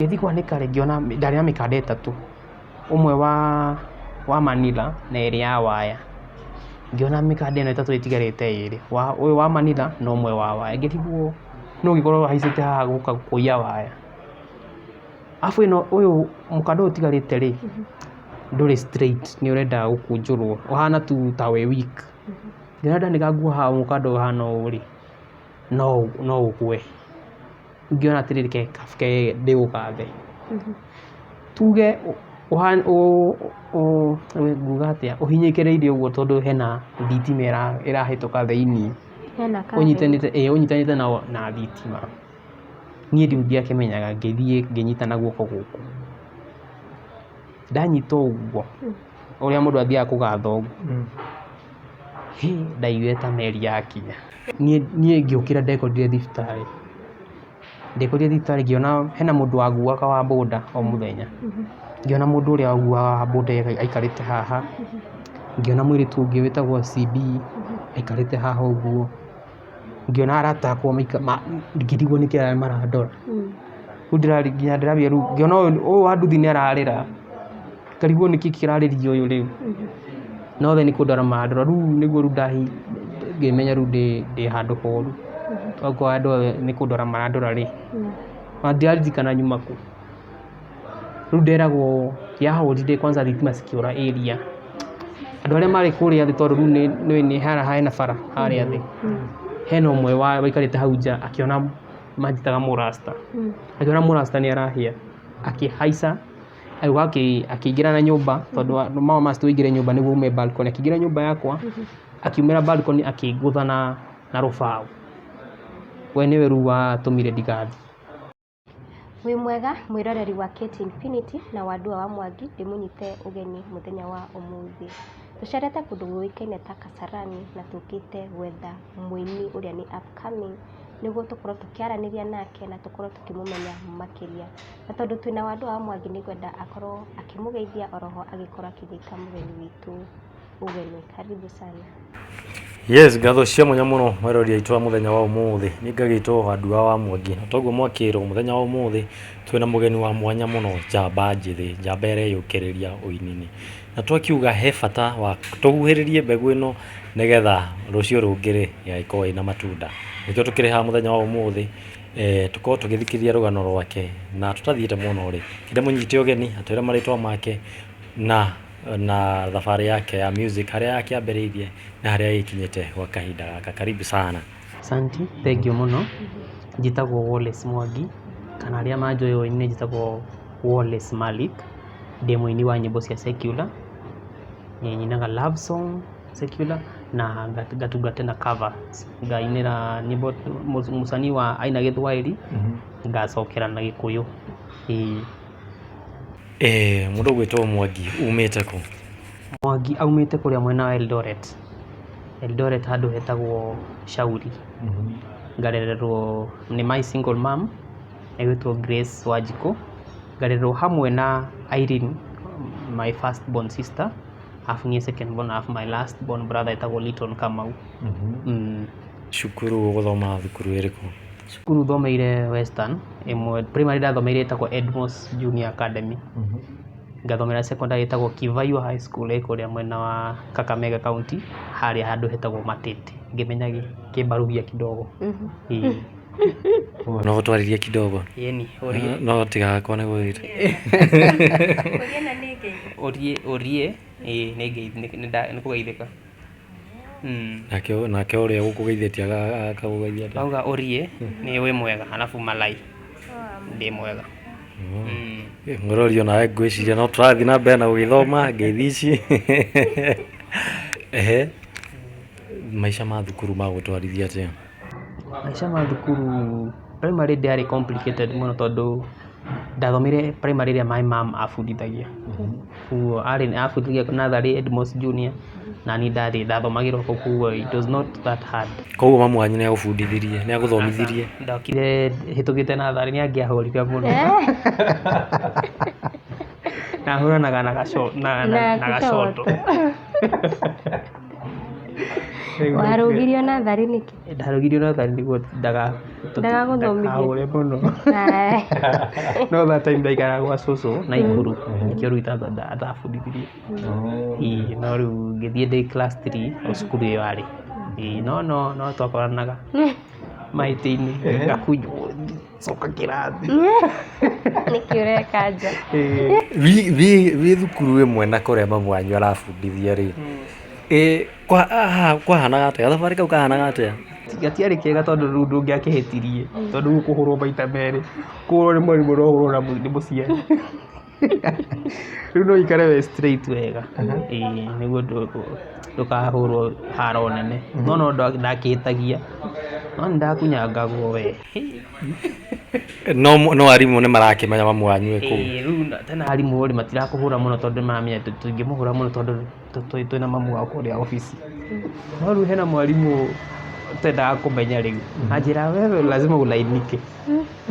Ngĩthiĩ kwanĩka rĩ, ngĩona ndarĩ na mĩkanda ĩtatũ, ũmwe wa manila na ĩrĩ ya waya. Ngĩona mĩkanda ĩno ĩtatũ ĩtigarĩte ĩrĩ, ũyũ wa manila na ũmwe wa waya. Ngĩrigwo nũ ũngĩkorwo ahaicĩte haha gũka kũiya waya. Arabu ĩno ũyũ mũkanda ũyũ ũtigarĩte rĩ, ndũrĩ straight nĩ ũrenda gũkũnjũrwo, ũhana tu ta wĩ weak. Ngĩona ndanĩka nguo haha mũkanda ũyũ ũhana ũũ rĩ, no ũgwe. Ngĩona atĩrĩrĩ, reke ndĩũgathe. Tuge nguga atĩa, ũhinyĩkĩrĩirie ũguo tondũ hena thitima ĩrahĩtũka thĩiniĩ. Hena current. Ũnyitanĩte, ĩĩ ũnyitanĩte na thitima. Niĩ rĩu ndiakĩmenyaga, ngĩthiĩ ngĩnyita na guoko gũkũ. Ndanyita ũguo, ũrĩa mũndũ athiaga kũgatha ũguo. Hĩ, ndaiguire ta meri yakinya. Niĩ ngĩũkĩra ndekorire thibitarĩ. Ndekorire thibitarĩ ngĩona hena mũndũ wanguaga wa boda o mũthenya. Ngĩona mũndũ ũrĩa wanguaga wa boda aikarĩte haha. Ngĩona mũirĩtu ũngĩ wĩtagwo CB aikarĩte haha ũguo. Ngĩona arata akwa ngĩrigwo nĩkĩ marandora. Rĩu nginya ndĩrambia rĩu ngĩona ũyũ wa nduthi nĩ ararĩra. Ngarigwo nĩkĩ kĩrarĩria ũyũ rĩu. Na othe nĩ kũndora marandora. Rĩu nĩguo rĩu ngĩmenya rĩu ndĩ handũ horu. Okorwo andũ othe nĩ kũndora marandora rĩ, ona ndiraririkana nyuma kũ. Rĩu nderagwo yahũrire kwanza thitima cikĩũra area. Andũ arĩa marĩ kũrĩa thĩ tondũ rĩu nĩ harĩa hena bara harĩa thĩ. Hena ũmwe waikarĩte hau nja akĩona manjĩtaga mũrasta. Akĩona mũrasta nĩ arahĩa, akĩhaica agĩũka akĩingĩra na nyũmba tondũ mama must ũingĩre nyũmba nĩguo ume balcony. Akĩingĩra nyũmba yakwa, akiumĩra balcony akĩngũtha na rũbaũ. We nĩwe rĩu watũmire ndigathiĩ. Wĩ mwega mwĩroreri wa KT Infinity na Wandua wa Mwangi ndĩmũnyite ũgeni mũthenya wa ũmũthĩ. Tũcerete kũndũ gũĩkaine ta Kasarani na tũkĩte gwetha mũini ũrĩa nĩ upcoming nĩguo tũkorwo tũkĩaranĩria nake na tũkorwo tũkĩmũmenya makĩria. Na tondũ twĩna Wandua wa Mwangi nĩngwenda akorwo akĩmũgeithia oroho agĩkorwo akĩnyita mũgeni witũ ũgeni. Karibu sana. Yes, ngatho cia mwanya mũno mwerori aitũ a mũthenya wa ũmũthĩ. Niĩ ngagĩtwo Wandua wa Mwangi. Na toguo mwakĩrwo mũthenya wa ũmũthĩ twĩna mũgeni wa mwanya mũno, njamba njĩthĩ, njamba ĩreyũkĩrĩria ũini-inĩ. Na twakiuga he bata wa tũhuhĩrĩrie mbegũ ĩno nĩgetha rũciũ rũngĩ rĩ, ĩgagĩkorwo ĩna matunda. Nĩkĩo tũkĩrĩ haha mũthenya wa ũmũthĩ, tũkorwo tũgĩthikĩrĩria rũgano rwake na tũtathiĩte mũno rĩ, ndĩmũnyite ũgeni atwĩre marĩtwa make na thabarĩ yake ya music harĩa yakĩambĩrĩirie na harĩa ĩkinyĩte gwa kahinda gaka. Karibu sana. Asante, thank you mũno. Njĩtagwo Wallace Mwangi, kana arĩa manjũĩ ũini njĩtagwo Wallace Malik. Ndĩ mũini wa nyĩmbo cia secular, nyinaga love song secular na ngatunga tena covers. Ngainĩra nyĩmbo mũcanii wa aina gĩthwaĩri, ngacokera na gĩkũyũ. Ĩĩ. Mũndũ ũgwĩtwo Mwangi umĩte kũ? Mwangi aumĩte kũrĩa mwena wa Eldoret. Eldoret handũ hetagwo Shauri. Ngarererwo nĩ my single mom egwĩtwo Grace Wanjikũ. Ngarererwo hamwe na Irene my first born sister, arabu niĩ second born, arabu my last born brother etagwo Litton Kamau. Cukuru ũgũthoma thukuru ĩrĩkũ? Cukuru thomeire Western, ĩmwe primary ndathomeire ĩtagwo Edmos Junior Academy. Ngathomera secondary ĩtagwo Kivaywa High School ĩ kũrĩa mwena wa Kakamega County, harĩa handũ hetagwo Matete, ngĩmenya kĩmbarugia kidogo. Ĩĩ. No ũtwarĩrie kidogo? Ĩni, ũrie. No tigakorwo nĩ gũgĩte. Ũrie, ũrie, ĩĩ nĩ kũgeithĩka. Nake ũrĩa ũkũgeithĩtie akakũgeithia atĩa? Auga ũrie nĩ wĩ mwega, alafu malai ndĩ mwega. Mũrori onawe ngwĩciria no tũrathiĩ na mbere na gũgĩthoma ngeithi ici. Ehe, maica ma thukuru magũtwarithia atĩa? Maica ma thukuru primary ndĩarĩ complicated mũno tondũ ndathomeire primary ĩrĩa my mom abundithagia. Koguo arĩ abundithagia natharĩ Edmos Junior na niĩ ndarĩ ndathomagĩra kũu koguo it was not that hard. Koguo mamu wanyu nĩ agũbundithirie, nĩ agũthomithirie? Ndokire hĩtũkĩte natharĩ nĩ angĩahũrire mũno. Na ahũranaga na gacondo. Warũgirio natharĩ nĩkĩ? Ndarũgirio natharĩ nĩguo Ndagagũthomithie. ndakahũre mũno. Aye. No that time ndaikaraga gwa cũcũ Naikuru, nĩkĩo rĩu atabundithirie. Ĩĩ, no rĩu ngĩthiĩ ndĩ class 3 o cukuru ĩyo arĩ. Ĩĩ, no twakoranaga mahĩtia-inĩ, ngakunywo coka kĩrathi. Nĩkĩ ũreka nja? Ĩĩ. Wĩ thukuru ĩmwe na kũrĩa mamu wanyu arabundithia rĩ, kwahanaga atĩa? Gathabarĩ kau kahanaga atĩa? Gatiarĩ kega tondũ rĩu ndũngĩakĩhĩtirie, tondũ rĩu ũkũhũrwo maita merĩ, kũhũrwo nĩ mwarimũ no ũhũrwo nĩ mũciari. Rĩu no ũikare wĩ straight wega. Ĩĩ, nĩguo ndũkahũrwo haro nene. No ndakĩhĩtagia, no nĩ ndakunyangagwo we. No arimũ nĩ marakĩmenya mamu wanyu wĩ kũu. Ĩĩ, rĩu tena arimũ rĩ matirakũhũra mũno tondũ nĩ maramenya tũtingĩmũhũra mũno tondũ twĩna mamu wao kũrĩa obici. No rĩu hena mwarimũ ũtendaga kũmenya rĩu, anjĩraga wewe lazima ulainike.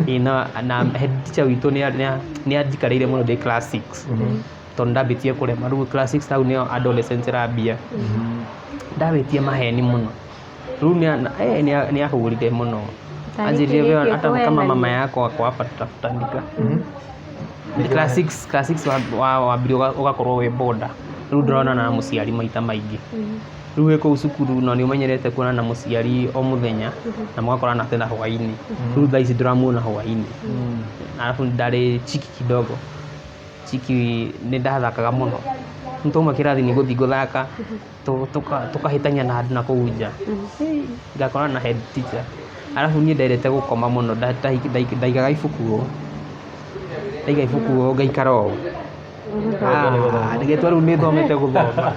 Ĩĩ, na head teacher witũ nĩ anjikarĩire mũno ndĩ class 6, tondũ ndambĩtie kũrema. Rĩu class 6 hau nĩyo adolescence ĩrambia. Ndambĩtie maheni mũno. Rĩu nĩ ahũrire mũno. Anjĩrire wewe hata kama mama yako ako hapa tutakutandika. Class 6, class 6 wambirie ũgakorwo wĩ boarder. Rĩu ndũronana na mũciari maita maingĩ. Rĩu wĩ kũu cukuru no nĩ ũmenyerete kuonana na mũciari o mũthenya na mũgakorana tena hwaĩ-inĩ. Rĩu thaa ici ndũramuona hwaĩ-inĩ. Arabu ndarĩ cheeky kidogo. Cheeky, nĩ ndathakaga mũno. Nĩ twauma kĩrathi nĩ gũthiĩ gũthaka, tũkahĩtania na andũ na kũu nja. Ngakorana na head teacher. Arabu niĩ ndendete gũkoma mũno, ndaigaga ibuku ũũ. Ndaiga ibuku ũũ ngaikara ũũ. Ndĩgetua rĩu nĩ thomete gũthoma.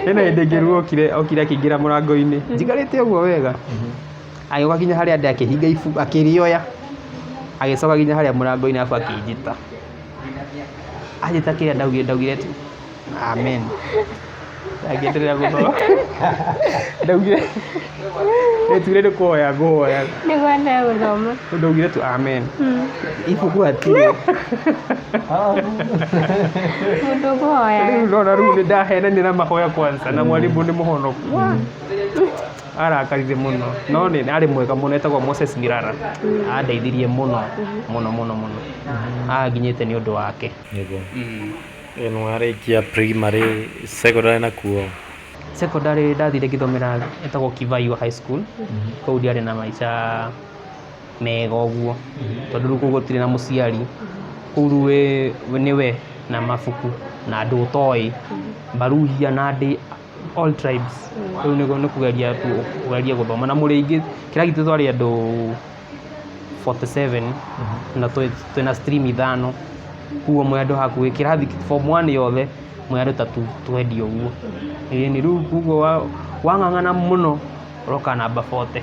Hena hĩndĩ ĩngĩ rĩu okire akĩingĩra mũrango-inĩ. Njikarĩte ũguo wega. Agĩũka nginya harĩa ndĩ akĩhinga ibuku, akĩrĩoya. Agĩcoka nginya harĩa mũrango-inĩ arabu akĩnjĩta. Anjĩta kĩrĩa ndaugire, ndaugire tu amen. Ngĩenderea gũthoma. Ndaugire, ndetuire nĩ kũhoya ngũhoya. Nĩguo endelee gũthoma. Ndaugire tu amen. Ibuku hatirĩ. Mũndũ ũkũhoyaga. Rĩu ndona rĩu nĩ ndahenania na mahoya kwanza na mwarimũ nĩ mũhonoku. Arakarire mũno. No nĩ arĩ mwega mũno, etagwo Moses Mirara. Andeithirie mũno mũno mũno mũno. Anginyĩte nĩ ũndũ wake. Nĩguo. Ĩno warĩkia primary, secondary nakuo? Secondary ndathire ngĩthomera ĩtagwo Kivaywa High School. Kũu ndiarĩ na maica mega ũguo, tondũ rĩu kũu gũtirĩ na mũciari. Kũu rĩu nĩ we na mabuku na andũ ũtoĩ, Baruhia na andĩ all tribes. Rĩu nĩ kũgeria kũgeria gũthoma na mũrĩ aingĩ. Kĩrathi gitũ twarĩ andũ 47 na twĩna stream ithano. Koguo mwĩ andũ hakuhĩ kĩrathi form 1 yothe mwĩ andũ ta 20 ũguo. Ĩĩ rĩu koguo wang'ang'ana mũno ũroka namba 40.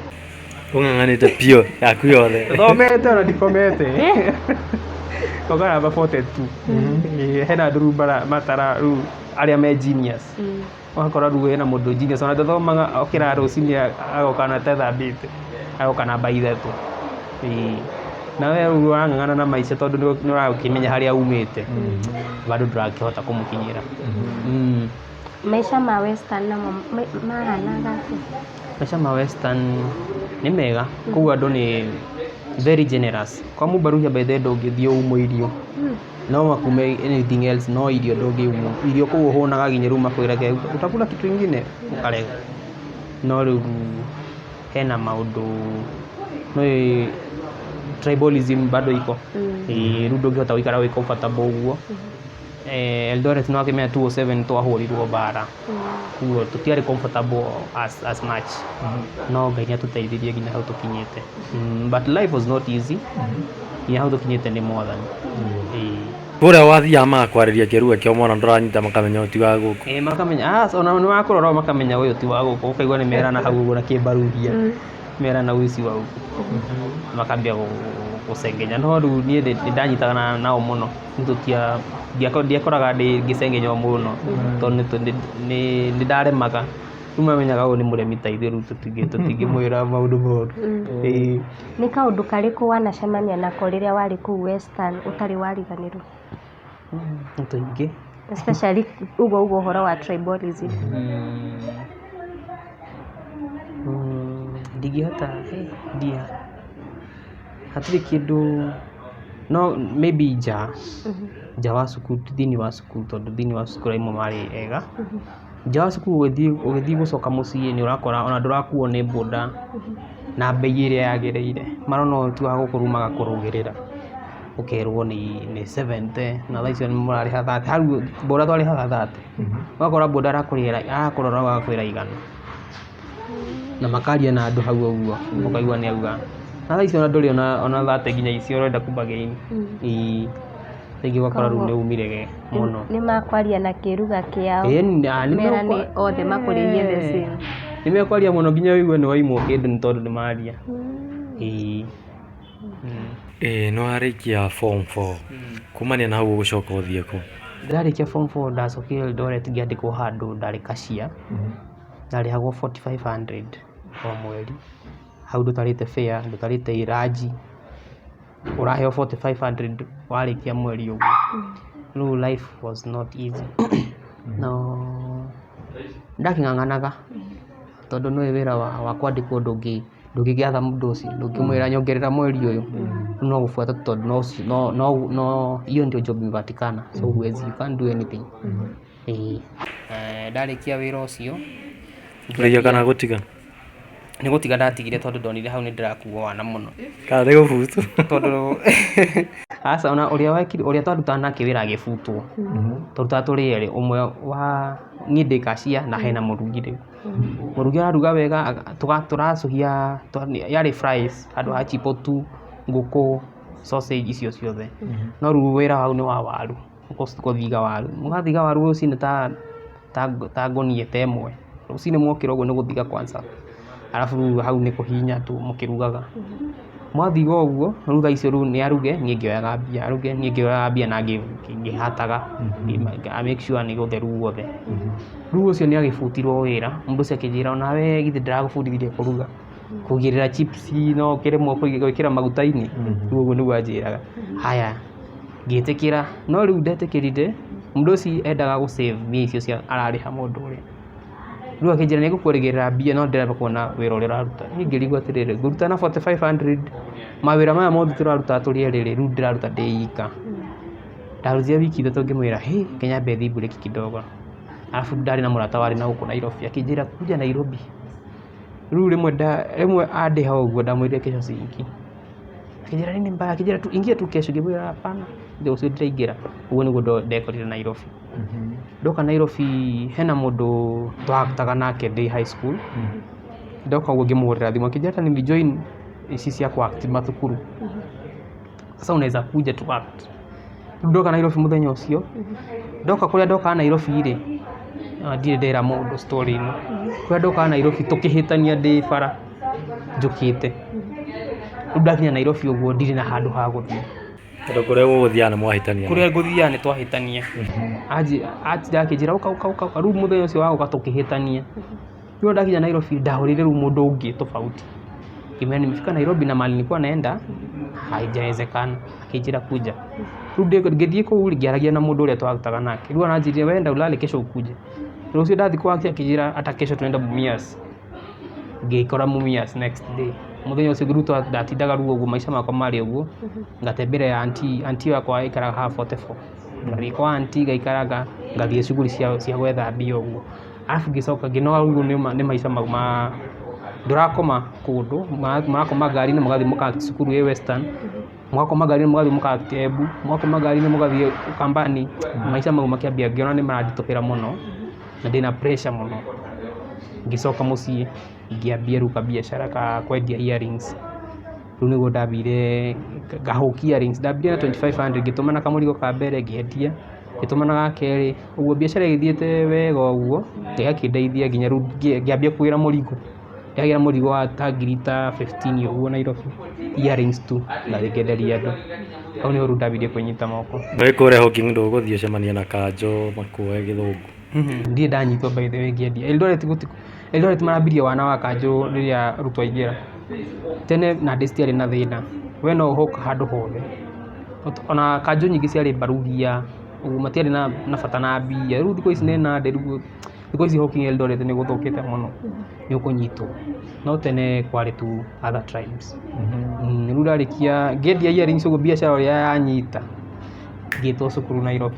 Ũng'ang'anĩte biũ yaku yothe. Thomete ona ndikomete. Ũroka namba 42. Hena andũ rĩu matara rĩu arĩa me genius. Ũgakora rĩu hena mũndũ genius ona ndathomaga okĩraga rũcinĩ agoka na atethambĩte agoka namba 3. Ĩĩ. Na we rĩu ũrang'ang'ana na maica tondũ nĩ ũrakĩmenya harĩa umĩte. Bado ndũrakĩhota kũmũkinyĩra. Maica ma Western namo mahanaga atĩa? Maica ma Western nĩ mega. Kũu andũ nĩ very generous. Kwa Mũbaruhia by the way ndũngĩthiĩ umwo irio. No makume anything else no irio ndũngĩumwo. Irio kũu ũhũnaga nginya rĩu makwĩrage utakula kitu ingine ũkarega. No rĩu hena maũndũ no tribalism bado iko. Rĩu ndũngĩhota gũikara wĩ comfortable ũguo. Eldoret no wakĩmenya 207 twahũrirwo mbara. Koguo tũtiarĩ comfortable as much. No Ngai nĩ atũteithirie nginya hau tũkinyĩte. But life was not easy. Nginya hau tũkinyĩte nĩ Mwathani. Kũrĩa wathiaga magakwarĩria kĩrua kĩao mwana ndũranyita makamenya ũyũ ti wa gũkũ. Ĩĩ makamenya, ona nĩ makũrora makamenya ũyũ ti wa gũkũ, ũkaigua nĩ merana hau ũguo na kĩmbaruhia. Merana ũyũ ti wa gũkũ. Makambia gũcengenya. No rĩu niĩ nĩ ndanyitanaga nao mũno. Ndiakoraga ngĩcengenywo mũno tondũ nĩ ndaremaga. Rĩu mamenyaga ũyũ nĩ mũremi ta ithuĩ, rĩu tũtingĩmwĩra maũndũ moru. Ĩĩ. Nĩ kaũndũ karĩkũ wanacemania nako rĩrĩa warĩ kũu Western ũtarĩ wariganĩrwo? Nĩ tũingĩ. Especially ũguo ũguo ũhoro wa tribalism. Ndingĩhota ndia hatirĩ kĩndũ, no maybe nja, nja wa cukuru, ti thĩinĩ wa cukuru, tondũ thĩinĩ wa cukuru arimũ marĩ ega. Nja wa cukuru ũgĩthiĩ gũcoka mũciĩ nĩ ũrakora ona ndũrakuo nĩ boda na bei ĩrĩa yagĩrĩire. Marona o tu wa gũkũruma magakũrũgĩrĩra. Ũkerwo nĩ 70 na thaa icio mũrarĩha 30. Hau boda twarĩhaga 30. Ũgakora boda arakũrora agakwĩra 100. Na makaria na andũ hau ũguo, ũkaigua nĩ auga. Na thaa icio ona ndũrĩ ona 30 nginya icio ũrenda kũ bargain. Ĩĩ. Rĩngĩ ũgakora rĩu nĩ umire mũno. Nĩ makwaria na kĩruga kĩao. Ĩĩ, Merane othe makũrĩhie the same. Nĩ mekwaria mũno nginya ũigue nĩ waimwo kĩndũ nĩ tondũ nĩ maria. Ĩĩ. Ĩĩ nĩ warĩkia form 4. Kumania na hau ũgũcoka ũthiĩ kũ? Ndarĩkia form 4 ndacokire Eldoret ngĩandĩkwo handũ ndarĩ cashier. Ndarĩhagwo 4500 o mweri. Hau ndũtarĩte fare, ndũtarĩte ranji. Ũraheo 4500 warĩkia mweri ũguo. Rĩu life was not easy. No ndakĩng'ang'anaga tondũ nĩũĩ wĩra wa kwandĩkwo ndũngĩgĩatha mũndũ ũcio, ndũngĩmwĩra nyongerera mweri ũyũ. No gũbuata tondũ no no hiyo ndio job imepatikana, so huwezi, you can't do anything. Ĩĩ. Ndarĩkia wĩra ũcio Kũrĩkia kana gũtiga? Nĩ gũtiga ndatigire tondũ ndonire hau nĩ ndĩrakuo wana mũno. Kana nĩ gũbutwo? Tondũ aca, ona ũrĩa wekire, ũrĩa twarutaga nake wĩra agĩbutwo. Twarutaga tũrĩ erĩ, ũmwe wa niĩ ndĩ cashier na hena mũrugi rĩu. Mũrugi araruga wega, tũracũhia, yarĩ fries handũ ha chipo tu, ngũkũ, sausage icio ciothe. No rĩu wĩra hau nĩ wa waru, gũthiga waru. Mũgathiga waru rũcinĩ ta ngũnia ta ĩmwe. Rũcinĩ mwokĩra ũguo nĩ gũthiga kwanza. Arabu rĩu hau nĩ kũhihinya tu mũkĩrugaga. Mwathiga ũguo, rĩu thaa icio rĩu nĩ aruge, niĩ ngĩoyaga mbia, aruge, niĩ ngĩoyaga mbia na ngĩhataga, make sure nĩ gũtheru guothe. Rĩu ũcio nĩ agĩbutirwo wĩra, mũndũ ũcio akĩnjĩra onawe githĩ ndĩragũbundithirie kũruga, kũigĩrĩra chips no ũkĩremwo gwĩkĩra maguta-inĩ. Rĩu ũguo nĩguo anjĩraga. Haya, ngĩtĩkĩra, no rĩu ndetĩkĩrire, mũndũ ũcio endaga gũ save mbia icio cia ararĩha mũndũ ũrĩa. Rĩu akĩnjĩra nĩ ngũkũrĩgĩrĩra mbia no ndĩrenda kuona wĩra ũrĩa ũraruta. Niĩ ngĩrigwo atĩrĩrĩ, ngũruta na 4500, mawĩra maya mothe tũrarutaga tũrĩ erĩ rĩ, rĩu ndĩraruta ndĩ ika. Ndarutire wiki ithatũ ngĩmwĩra, hĩ, reke nyambe thiĩ break kidogo. Arabu ndarĩ na mũrata warĩ na gũkũ Nairobi, akĩnjĩra kuja Nairobi. Rĩu rĩmwe andĩha ũguo ndamwĩrire kesho siingi. Akĩnjĩra nini mbaya, akĩnjĩra tu ingia tu kesho, ngĩmwĩra hapana, rũciũ ndiraingĩra. Ũguo nĩguo ndekorire Nairobi. Ndoka Nairobi hena mũndũ twarutaga nake ndĩ high school. Ndoka ũguo ngĩmũhũrĩra thimũ akĩnjĩra hata nilijoin ici cia kũ-act mathukuru. Sasa unaweza kuja tu act. Rĩu ndoka Nairobi mũthenya ũcio, ndoka kũrĩa ndokaga Nairobi rĩ, ndirĩ ndera mũndũ story ĩno. Kũrĩa ndokaga Nairobi tũkĩhĩtania ndĩ bara njũkĩte. Rĩu ndakinya Nairobi ũguo ndirĩ na handũ ha gũthiĩ. Tondũ kũrĩa gũgũthiaga nĩ mwahĩtania. Kũrĩa ngũthiaga nĩ twahĩtania. Atinda akĩnjĩra ũka ũka ũka ũka. Rĩu mũthenya ũcio wa gũka tũkĩhĩtania. Rĩu ndakinya Nairobi ndahũrĩire rĩu mũndũ ũngĩ tofauti. Ngĩmwĩra nimefika Nairobi na mahali nilikuwa naenda haijawezekana. Akĩnjĩra kuja. Rĩu ngĩthiĩ kũu rĩ, ngĩaragia na mũndũ ũrĩa twarutaga nake. Rĩu aranjĩrire we enda ulale kesho ukuje. Rũciũ ndathiĩ kwake akĩnjĩra hata kesho tunaenda Mumias. Ngĩkora Mumias next day. Mũthenya ũcio rĩu ndatindaga rĩu ũguo, maica makwa marĩ ũguo. Ngatembelea auntie, auntie wakwa aikaraga haha 44. Ngathiĩ kwa auntie ngaikaranga, ngathiĩ shughuli cia gwetha mbia ũguo. Arabu ngĩcoka ngĩnoga rĩu nĩ maica mau ma ndũrakoma kũndũ, mũrakoma ngari-inĩ mũgathiĩ mũka cukuru ĩ Western, mũgakoma ngari-inĩ mũgathiĩ mũka Embu, mũgakoma ngari-inĩ mũgathiĩ Ukambani. Maica mau makĩambia ngĩona nĩ maranditũhĩra mũno na ndĩna pressure mũno. Ngĩcoka mũciĩ ngĩambia rĩu kabiacara ka kwendia earrings. Rĩu nĩguo ndambire ngahũkia earrings, ndambirie na 2500 ngĩtũmana kamũrigo ka mbere ngĩendia, ngĩtũmana ga kerĩ, ũguo biacara ĩgĩthiĩte wega ũguo, Ngai akĩndeithia nginya rĩu ngĩambia kũgĩra mũrigo. Ndagĩra mũrigo wa ta ngiri ta 15 ũguo Nairobi, earrings tu, ngathiĩ ngenderia andũ. Hau nĩho rĩu ndambirie kwĩnyita moko. Wĩ kũrĩa hawking ndũgũthiĩ ũcemanie na kanjũ makuoe gĩthũngũ. Ndirĩ ndanyitwo by the way ngĩendia. Eldoret gũti, Eldoret marambirie wana wa kanjũ rĩrĩa Ruto aingĩra. Tene Nandi citiarĩ na thĩna, we no ũhũka handũ hothe. Ona kanjũ nyingĩ ciarĩ mbarugia, ũguo matiarĩ na bata na mbia. Rĩu thikũ ici nĩ Nandi rĩu Thikũ ici hawking Eldoret nĩ gũthũkĩte mũno, nĩ ũkũnyitwo. No tene kwarĩ tu other tribes. Rĩu ndarĩkia ngĩendia earrings ũguo biacara ũrĩa yanyita, ngĩtwo cukuru Nairobi.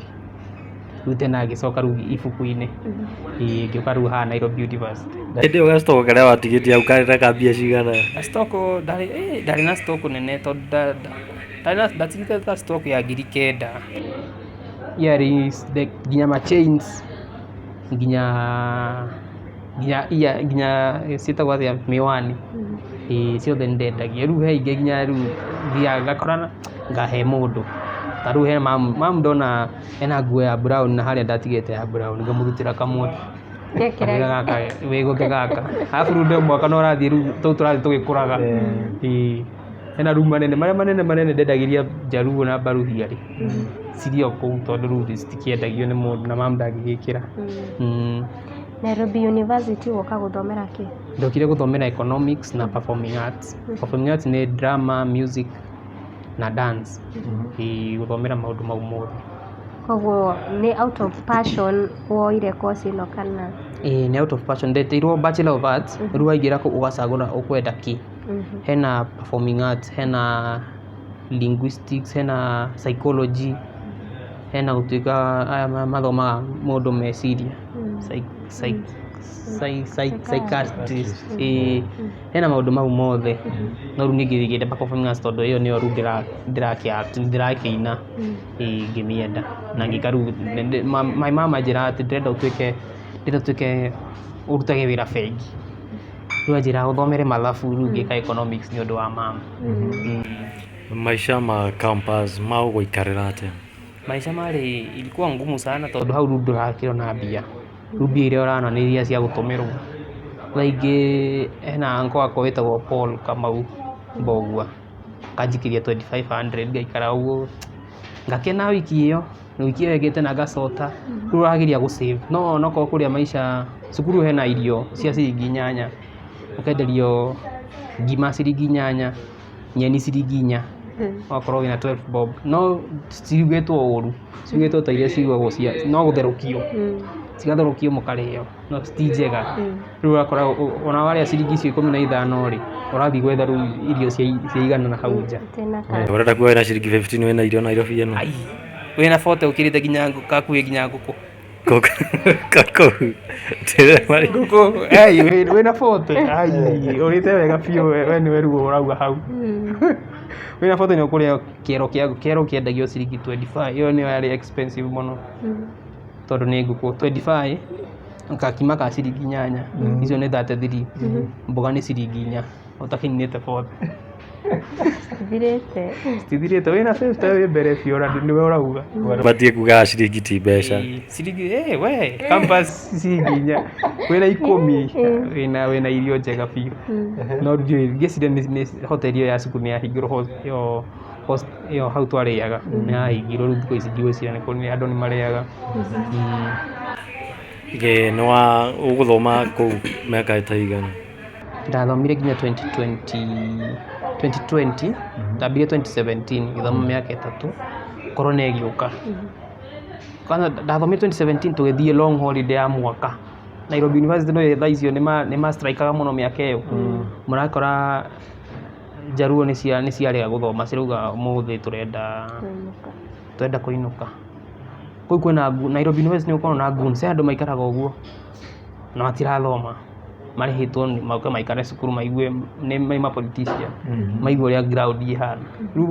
Rĩu tena ngĩcoka rĩu ibuku-inĩ. Ĩĩ, ngĩũka rĩu haha Nairobi University. Hĩndĩ ĩyo gastock karĩa watigĩtie hau karĩ na ka mbia cigana? Stock ndarĩ, ndarĩ na stock nene tondũ ndarĩ na, ndatigĩte ta stock ya 9,000. Earrings, nginya ma chains, nginya nginya ear, nginya ciĩtagwo atĩa, mĩwani. Ĩĩ, ciothe nĩ ndendagia. Rĩu he ingĩ nginya rĩu thiaga ngakora ngahe mũndũ. Ta rĩu he mamu, mamu ndona ena nguo ya brown na harĩa ndatigĩte ya brown, ngamũrutĩra kamwe. Kamwĩra gaka wĩgũthe gaka. Arabu rĩu ndĩ mwaka no ũrathiĩ rĩu tũu tũrathiĩ tũgĩkũraga. Ĩĩ. Hena rĩu manene, marĩa manene manene ndendagĩria Jaluo na Mbaruhia rĩ, cirĩ o kũu tondũ rĩu citikĩendagio nĩ mũndũ na mamu ndangĩgĩkĩra. Nairobi University woka gũthomera kĩ? Ndokire gũthomera economics na performing arts. Performing arts nĩ drama, music na dance. Ĩĩ, gũthomera maũndũ mau mothe. Koguo nĩ out of passion woire course ĩno kana? Ĩĩ, nĩ out of passion. Ndetĩirwo Bachelor of Arts, rĩu waingĩra kũu ũgacagũra ũkwenda kĩ. Hena performing arts, hena linguistics, hena psychology, hena gũtuĩka aya mathomaga mũndũ meciria, psychiatrist. Ĩĩ, hena maũndũ mau mothe. No rĩu niĩ ngĩenda performing arts tondũ ĩyo nĩyo rĩu ndĩrakĩina. Ĩĩ, ngĩmĩenda. Na ngĩka rĩu, my mom anjĩraga atĩ ndĩrenda ũtuĩke, ndĩrenda ũtuĩke ũrutage wĩra bengi. Rĩu anjĩraga ũthomere mathabu, rĩu ngĩka economics nĩ ũndũ wa mom. Maica ma campus magũgũikarĩra atĩa? Maica marĩ, ilikuwa ngumu sana tondũ hau rĩu ndũrakĩona mbia. Rĩu mbia iria ũrona nĩ iria cia gũtũmĩrwo. Thaa ingĩ hena uncle wakwa wĩtagwo Paul Kamau Mbogua, akanjikĩria 2500 ngaikara ũguo, ngakena wiki ĩyo, wiki ĩyo ĩngĩ tena ngacota, rĩu ũrageria gũ save. No onokorwo kũrĩa maica, cukuru hena irio cia ciringi 8, ũkenderio ngima ciringi 8, nyeni ciringi 4, ũgakorwo wĩna 12 bob. No citirugĩtwo ũru, cirugĩtwo ta iria cirugagwo cia, no gũtherũkio, cigatherũkio mũkarĩo, no ti njega. Rĩu ũgakora ona warĩa ciringi icio 15 rĩ, ũrathiĩ gwetha rĩu irio cia igana na hau nja. Ũrenda kuga wĩna ciringi 15 wĩna irio Nairobi ĩno? Ai, wĩna 40 ũkĩrĩte nginya gakuhĩ nginya ngũkũ. Ngũkũ. Ngũkũ, ai, wĩna 40, ai, ũrĩte wega biũ we nĩwe rĩu ũrauga hau. Wĩna 40 nĩ ũkũrĩa kĩero kĩa, kĩero kĩendagio ciringi 25, ĩyo nĩyo yarĩ expensive mũno. Tondũ nĩ ngũkũ 25, gakima ka ciringi 8, icio nĩ 33, mboga nĩ ciringi 4, ũtakinyĩte 40. Cithirĩte. Citithirĩte, wĩna 50 wĩ mbere biũ ona nĩwe ũrauga. Batie kuga ciringi ti mbeca. Ciringi, we, campus ciringi 4, wĩna 10, wĩna irio njega biũ. No ndiũĩ, ngĩciria nĩ hoteli ĩyo ya cukuru nĩ yahingirwo, ĩyo ĩyo hau twarĩaga, nĩ yahingirwo rĩu thikũ ici ndigwĩciria nĩ kũrĩ andũ nĩ marĩaga. Nĩ wa ũgũthoma kũu mĩaka ta igana? Ndathomire nginya 2020, ndambirie 2017, ngĩthoma mĩaka 3, corona ĩgĩũka. Kwanza ndathomire 2017 tũgĩthiĩ long holiday ya mwaka. Nairobi University no thaa icio nĩ ma strike-aga mũno mĩaka ĩyo. Mũrakora Jaluo nĩ ciarega gũthoma, cirauga ũmũthĩ tũrenda kũinũka. Kũu kwĩna Nairobi University nĩ gũkoragwo na goons, he andũ maikaraga ũguo na matirathoma. Marĩhĩtwo moke maikare cukuru maigue nĩ ma politician, maigue ũrĩa ground ĩhana. Rĩu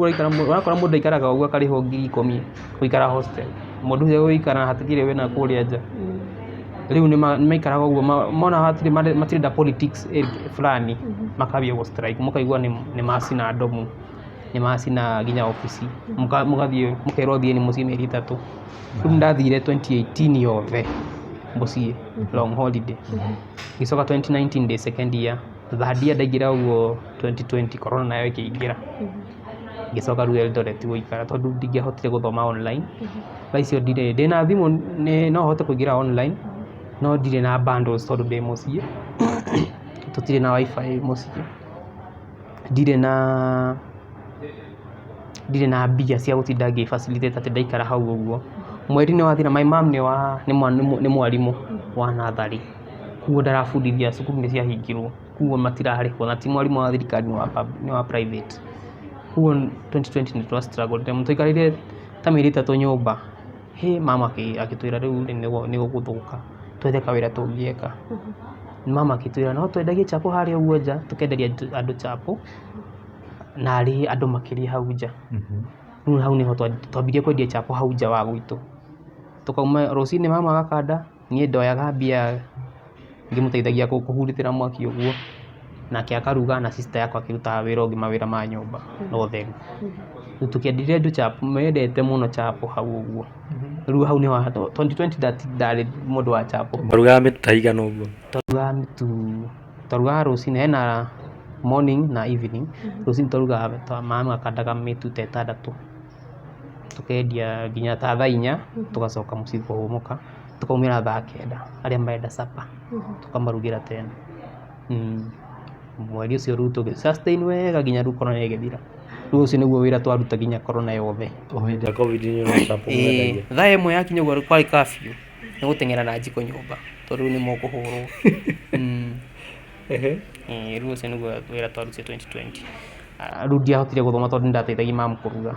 ũrakora mũndũ aikaraga ũguo akarĩhwo 10,000 gũikara hostel. Mũndũ ũcio gũikara hatikĩrĩ wĩna kũrĩa nja. Rĩu nĩ maikaraga ũguo, mona hatirĩ matirenda politics fulani, makambia gũ strike, mũkaigua nĩ macina ndomu, nĩ macina nginya obici, mũgathiĩ mũkerwo thiĩ mũciĩ mĩeri 3. Rĩu ndathire 2018 yothe mũciĩ long holiday. Ngĩcoka 2019 ndĩ second year, third year ndaingĩra ũguo 2020 corona nayo ĩkĩingĩra. Ngĩcoka rĩu Eldoret gũikara tondũ ndingĩahotire gũthoma online. Thaa icio ndirĩ, ndĩna thimũ no hote kũingĩra online, no ndirĩ na bundles tondũ ndĩ mũciĩ. Tũtirĩ na wifi mũciĩ. Ndirĩ na mbia cia gũtinda ngĩ facilitate atĩ ndaikara hau ũguo. Mweri nĩ wathira, my mom nĩ wa nĩ mwa- nĩ mũ- nĩ mwarimũ wa natharĩ, koguo ndarabundithia, cukuru nĩ ciahingirwo, koguo matirarĩhwo, na ti mwarimũ wa thirikari, nĩ wa private. Koguo 2020 nĩ twa struggle mũno, twaikarire ta mĩeri 3 nyũmba. Hĩ, mama agĩtwĩra rĩu rĩ nĩ gũgũthũka, twethe kawĩra tũngĩeka. Mama akĩtwĩra no twendagie chapo harĩa ũguo nja, tũkenderia andũ chapo narĩ andũ makĩria hau nja. Rĩu hau nĩho twambirie kwendia chapo hau nja wa gwitũ. Tũkauma rũcinĩ mama agakanda, niĩ ndoyaga mbia ngĩmũteithagia kũhurutĩra mwaki ũguo, nake akaruga na sister yakwa akĩrutaga wĩra ũngĩ, mawĩra ma nyũmba na ũtheru. Rĩu tũkĩenderia andũ chapo, mendete mũno chapo hau ũguo. Rĩu hau nĩho 2020 ndarĩ mũndũ wa chapo. Marugaga mĩtu ta igana ũguo? Twarugaga mĩtu, twarugaga rũcinĩ, hena morning na evening. Rũcinĩ twarugaga, mama akandaga mĩtu ta 6, tũkendia nginya ta thaa 4, tũgacoka mũciĩ kũhũmũka, tũkaumĩra thaa 9, arĩa marenda supper tũkamarugĩra tena. Mweri ũcio rĩu tũgĩ sustain wega nginya rĩu corona ĩgĩthira. Rĩu ũcio nĩguo wĩra twaruta nginya corona yothe. O hĩndĩ ya COVID nĩ no chapo mwendagia? Thaa 1 yakinya ũguo kwarĩ curfew, nĩ gũteng'era na njiko nyũmba tondũ rĩu nĩ mũkũhũrwo. Rĩu ũcio nĩguo wĩra twarutire 2020. Rĩu ndiahotire gũthoma tondũ nĩ ndateithagia mamu kũruga.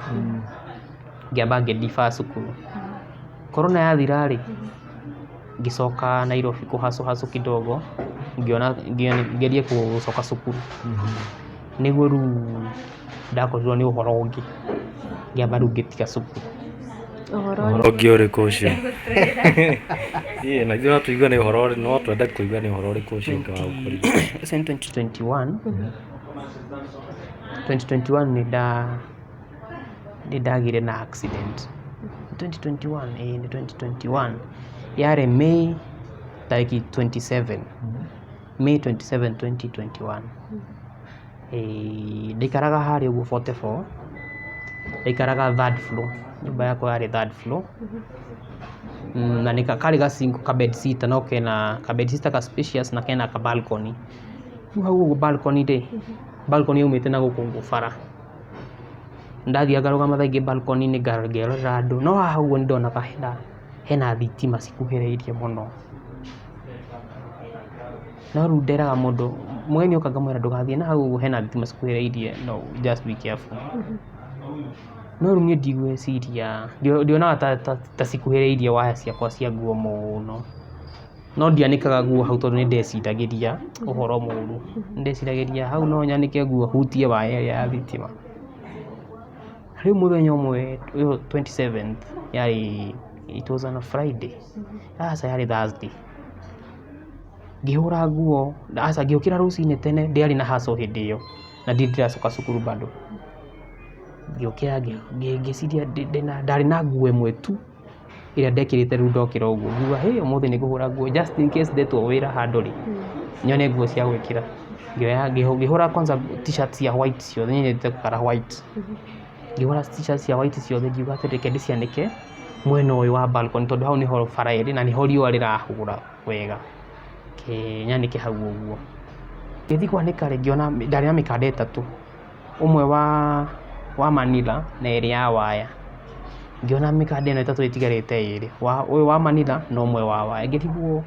Ngĩamba ngĩ defer cukuru. Corona yathira rĩ, ngĩcoka Nairobi kũ hustle hustle kidogo, ngĩona ngerie gũcoka cukuru. Nĩguo rĩu ndakorirwo nĩ ũhoro ũngĩ, ngĩamba rĩu ngĩtiga cukuru. Ũhoro ũngĩ ũrĩkũ ũcio? Ĩĩ, na ithuĩ no tũigue nĩ ũhoro, no twende kũigua nĩ ũhoro ũrĩkũ ũcio ũngĩ wagũkorire. Ũcio nĩ 2021. 2021 nĩ ndagĩire na accident. 2021, ĩĩ nĩ 2021. Yarĩ May tarĩki 27. May 27, 2021. Ndaikaraga harĩa ũguo 44, ndaikaraga third floor, nyũmba yakwa yarĩ third floor. Na nĩ karĩ ga single ka bed sitter, no kena ka bed sitter ka spacious na kena ka balcony. Rĩu hau ũguo balcony rĩ, balcony yaumĩte na gũkũ ũguo bara. Ndathiaga ngarũgama thaa ingĩ balcony -inĩ ngerorera andũ, no haha ũguo nĩ ndonaga hena thitima cikuhĩrĩirie mũno. No rĩu nderaga mũndũ, mũgeni oka ngamwĩra ndũgathiĩ na hau ũguo hena thitima cikuhĩrĩirie, no just be careful. No rĩu niĩ ndigwĩciria, ndionaga ta cikuhĩrĩirie waya ciakwa cia nguo mũno. No ndianĩkaga nguo hau tondũ nĩ ndeciragĩria ũhoro mũru. Nĩ ndeciragĩria hau no nyanĩke nguo hutie waya ĩrĩa ya thitima. Rĩu mũthenya ũmwe ĩyo 27th yarĩ, it was on a Friday, aca yarĩ Thursday. Ngĩhũra nguo, aca ngĩũkĩra rũcinĩ tene, ndiarĩ na hustle hĩndĩ ĩyo na ndirĩ ndĩracoka cukuru bado. Ngĩũkĩra ngĩciria ndarĩ na nguo ĩmwe tu ĩrĩa ndekĩrĩte rĩu ndokĩra ũguo. Ngiuga hĩ, ũmũthĩ nĩ ngũhũra nguo just in case ndetwo wĩra handũ rĩ, nyone nguo cia gwĩkĩra. Ngĩoya ngĩhũra kwanza t-shirt cia white ciothe, niĩ nyendete colour white. Ngĩhũra t-shirt cia white ciothe, ngiuga atĩ reke ndĩcianĩke mwena ũyũ wa balcony tondũ hau nĩho bara ĩrĩ na nĩho riũa rĩrahũra wega. Reke nyanĩke hau ũguo. Ngĩthiĩ kwanĩka rĩ, ngĩona ndarĩ na mĩkanda 3, ũmwe wa manila na ĩrĩ ya waya. Ngĩona mĩkanda ĩno 3 ĩtigarĩte ĩrĩ, ũyũ wa manila na ũmwe wa waya. Ngĩrigwo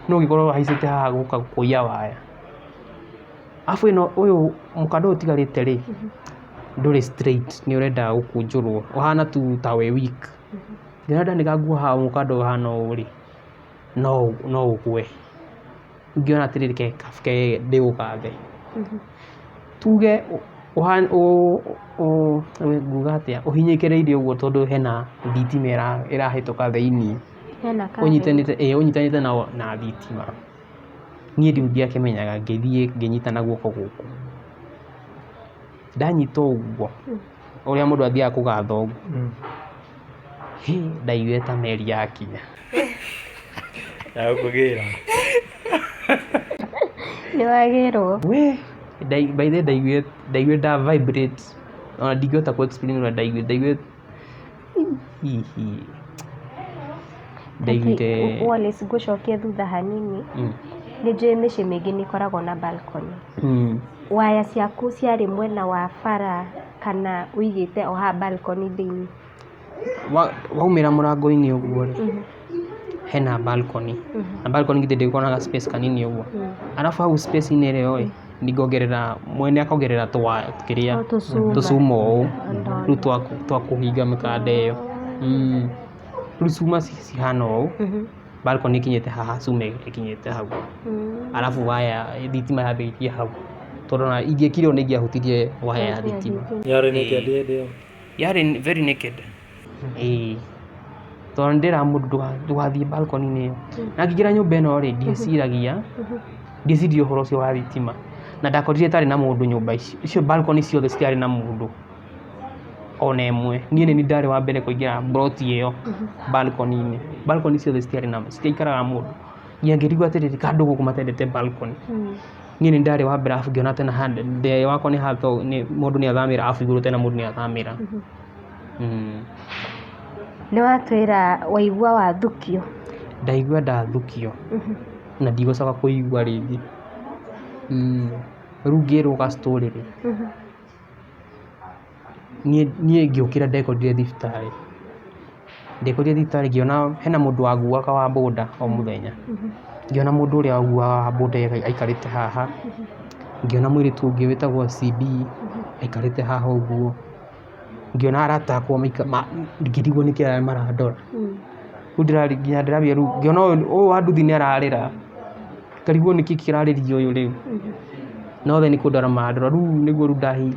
nũ ũngĩkorwo ahaicĩte haha gũka kũiya waya. Arabu ĩno ũyũ mũkanda ũyũ ũtigarĩte rĩ, ndũrĩ straight, nĩ ũrenda gũkũnjũrwo, ũhana tu ta wĩ weak. Ngĩona ndanĩka nguo haha mũkanda ũyũ ũhana ũũ rĩ, no ũgwe. Ngĩona atĩrĩrĩ, reke ndĩũkande. Tuge nguga atĩa, ũhinyĩkĩrĩirie ũguo tondũ hena thitima ĩrahĩtũka thĩiniĩ. Ũnyitanĩte, ĩĩ ũnyitanĩte na thitima. Niĩ rĩu ndiakĩmenyaga, ngĩthiĩ ngĩnyita na guoko gũkũ. Ndanyita ũguo, ũrĩa mũndũ athiaga kũgatha ũguo. Hĩ, ndaiguire ta meri yakinya. Ya gũkũgĩra. Nĩ wagĩrwo. We, by the way ndaiguire nda vibrate. Ona ndingĩhota kũ explain ũrĩa ndaiguire, ndaiguire hihi. Ndaiguire. Wallace, ngũcokie thutha hanini. Nĩ njũĩ mĩciĩ mĩingĩ nĩ ĩkoragwo na balcony. Waya ciaku ciarĩ mwena wa bara kana ũigĩte o haha balcony thĩinĩ? Waumĩra mũrango-inĩ ũguo rĩ, hena balcony. Na balcony githĩ ndĩkoragwo na ga space kanini ũguo. Arabu hau space-inĩ ĩyo rĩ, nĩngongerera mwene akongerera twa kĩrĩa O tũcuma. Tũcuma ũũ. Ndona. Rĩu twa kũhinga mĩkanda ĩyo. Rĩu cuma cihana ũũ, balcony ĩkinyĩte haha, cuma ĩkinyĩte hau. Arabu waya thitima yambĩrĩirie hau, tondũ ona ingĩekire ũũ nĩ ingĩahutirie waya ya thitima. Yarĩ naked hĩndĩ ĩyo? Yarĩ very naked, ĩĩ, tondũ nĩ ndĩraga mũndũ ndũgathiĩ balcony-inĩ ĩyo. Na ngĩingĩra nyũmba ĩno rĩ, ndieciragia, ndieciririe ũhoro ũcio wa thitima, na ndakorire ĩtarĩ na mũndũ. Nyũmba icio icio balcony ciothe citiarĩ na mũndũ ona ĩmwe. Niĩ nĩ niĩ ndarĩ wa mbere kũingĩra plot ĩyo balcony-inĩ. Balcony ciothe citiarĩ na, citiaikaraga mũndũ. Nginya ngĩrigwo atĩrĩrĩ, kaĩ andũ gũkũ matendete balcony? Niĩ nĩ ndarĩ wa mbere, arabu ngĩona tena ndĩ wakwa nĩ hatũ mũndũ nĩ athamĩra, arabu igũrũ tena mũndũ nĩ athamĩra. Nĩ watwĩra waigua wathukio. Ndaigua ndathukio na ndigũcoka kũigua rĩngĩ. Rĩu ngĩrwo ga story rĩ, niĩ ngĩũkĩra ndekorire thibitarĩ. Ndekorire thibitarĩ ngĩona hena mũndũ wanguaga wa boda o mũthenya. Ngĩona mũndũ ũrĩa wanguaga wa boda aikarĩte haha, ngĩona mũirĩtu ũngĩ wĩtagwo CB aikarĩte haha ũguo, ngĩona arata akwa ngĩrigwo nĩkĩ marandora. Rĩu nginya ndĩrambia rĩu ngĩona ũyũ wa nduthi nĩ ararĩra, ngarigwo nĩkĩ kĩrarĩria ũyũ rĩu, no othe nĩ kũndora marandora. Rĩu nĩguo rĩu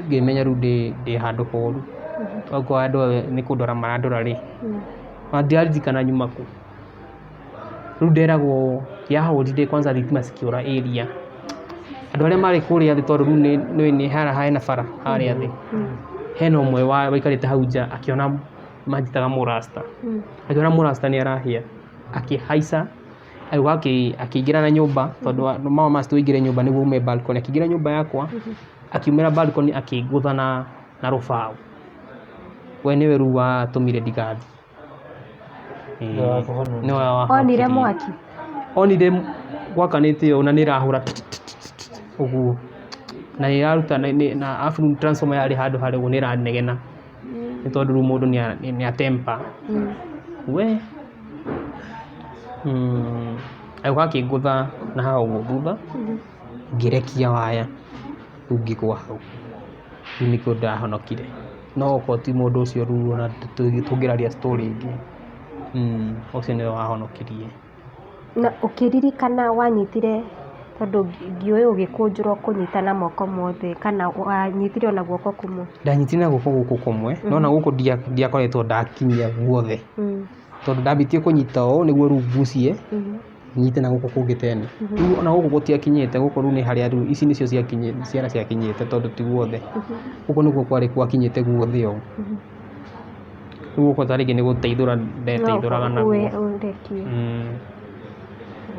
ngĩmenya rĩu ndĩ handũ horu. Okorwo andũ othe nĩ kũndora marandora rĩ, ona ndiraririkana nyuma kũ. Rĩu nderagwo yahũrire kwanza thitima cikĩũra area. Andũ arĩa marĩ kũrĩa thĩ, tondũ rĩu nĩ haha hena bara harĩa thĩ, hena ũmwe waikarĩte hau nja akĩona, manjĩtaga mũrasta, akĩona mũrasta nĩ arahĩa, akĩhaica agĩũka akĩingĩra na nyũmba, tondũ mama must ũingĩre nyũmba nĩguo ume balcony. Akĩingĩra nyũmba yakwa, akiumĩra balcony, akĩngũtha na rũbaũ. We nĩwe rĩu watũmire ndigathiĩ. Nĩwe wakũhonokirie. Nĩwe Onire wahonokirie. Mwaki. Onire gwakanĩte ũũ na nĩ ĩrahũra ũguo na nĩ ĩraruta na arabu transformer yarĩ handũ harĩa ũguo nĩ ĩranegena, nĩ tondũ rĩu mũndũ nĩ atemper we. Agĩũka akĩngũtha na haha ũguo thutha, ngĩrekia waya, rĩu ngĩgwa hau. Rĩu nĩkĩo ndahonokire, no okorwo ti mũndũ ũcio rĩu ona tũngĩraria story ĩngĩ. Ũcio nĩwe wahonokirie. Na ũkĩririkana wanyitire, tondũ ngiũĩ ũgĩkũnjũrwo kũnyita na moko mothe kana wanyitire ona guoko kũmwe? Ndanyitire na guoko gũkũ kũmwe, no na gũkũ ndiakoretwo ndakinyia guothe, tondũ ndambĩtie kũnyita ũũ nĩguo rĩu ngucie nyite na gũkũ kũngĩ tena. Rĩu ona gũkũ gũtiakinyĩte, gũkũ rĩu nĩ harĩa rĩu ici nĩcio ciakinyĩte, ciara ciakinyĩte, tondũ ti guothe. Gũkũ nĩkuo kwarĩ gwakinyĩte guothe ũũ. Rĩu gũkũ ta rĩngĩ nĩ gũteithũra ndeteithũraga naguo. Ũrekie.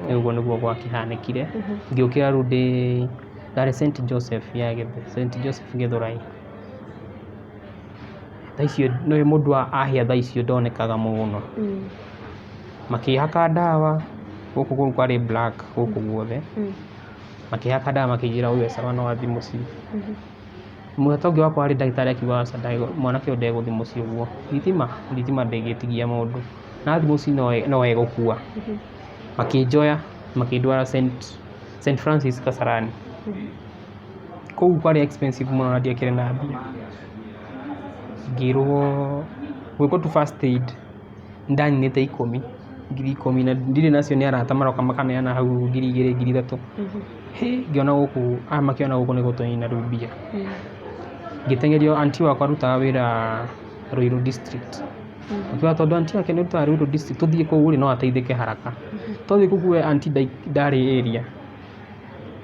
Rĩu ũguo nĩguo gwakĩhanĩkire. Ngĩũkĩra rĩu ndĩ ndarĩ St Joseph ya St Joseph Gĩthũrai. Thaa icio nĩ mũndũ ahĩa, thaa icio ndonekaga mũno. Makĩhaka ndawa gũkũ, kũu kwarĩ black gũkũ guothe. Makĩhaka ndawa, makĩnjĩra ũyũ e sawa, no athiĩ mũciĩ. Mũrata ũngĩ wakwa warĩ ndagĩtarĩ akiuga aca, mwanake ũyũ ndegũthiĩ mũciĩ ũguo. Thitima ndĩngĩtigia mũndũ. Na athiĩ mũciĩ no egũkua. Makĩnjoya makĩndwara St Francis Kasarani. Kũu kwarĩ expensive mũno na ndiakĩrĩ na mbia. Ngĩrwo gwĩkwo tu first aid, nĩndaninĩte ikũmi, 10,000, na ndirĩ nacio, nĩ arata maroka makaneana hau 2,000, 3,000. Hĩ, ngĩona gũkũ aya makĩona gũkũ nĩ gũtũnina rĩu mbia. Ngĩteng'erio aunty wakwa arutaga wĩra Ruiru district. Akiuga tondũ aunty wake nĩ arutaga Ruiru district, tũthiĩ kũu rĩ, no ateithĩke haraka. Twathiĩ kũu we aunty ndarĩ area.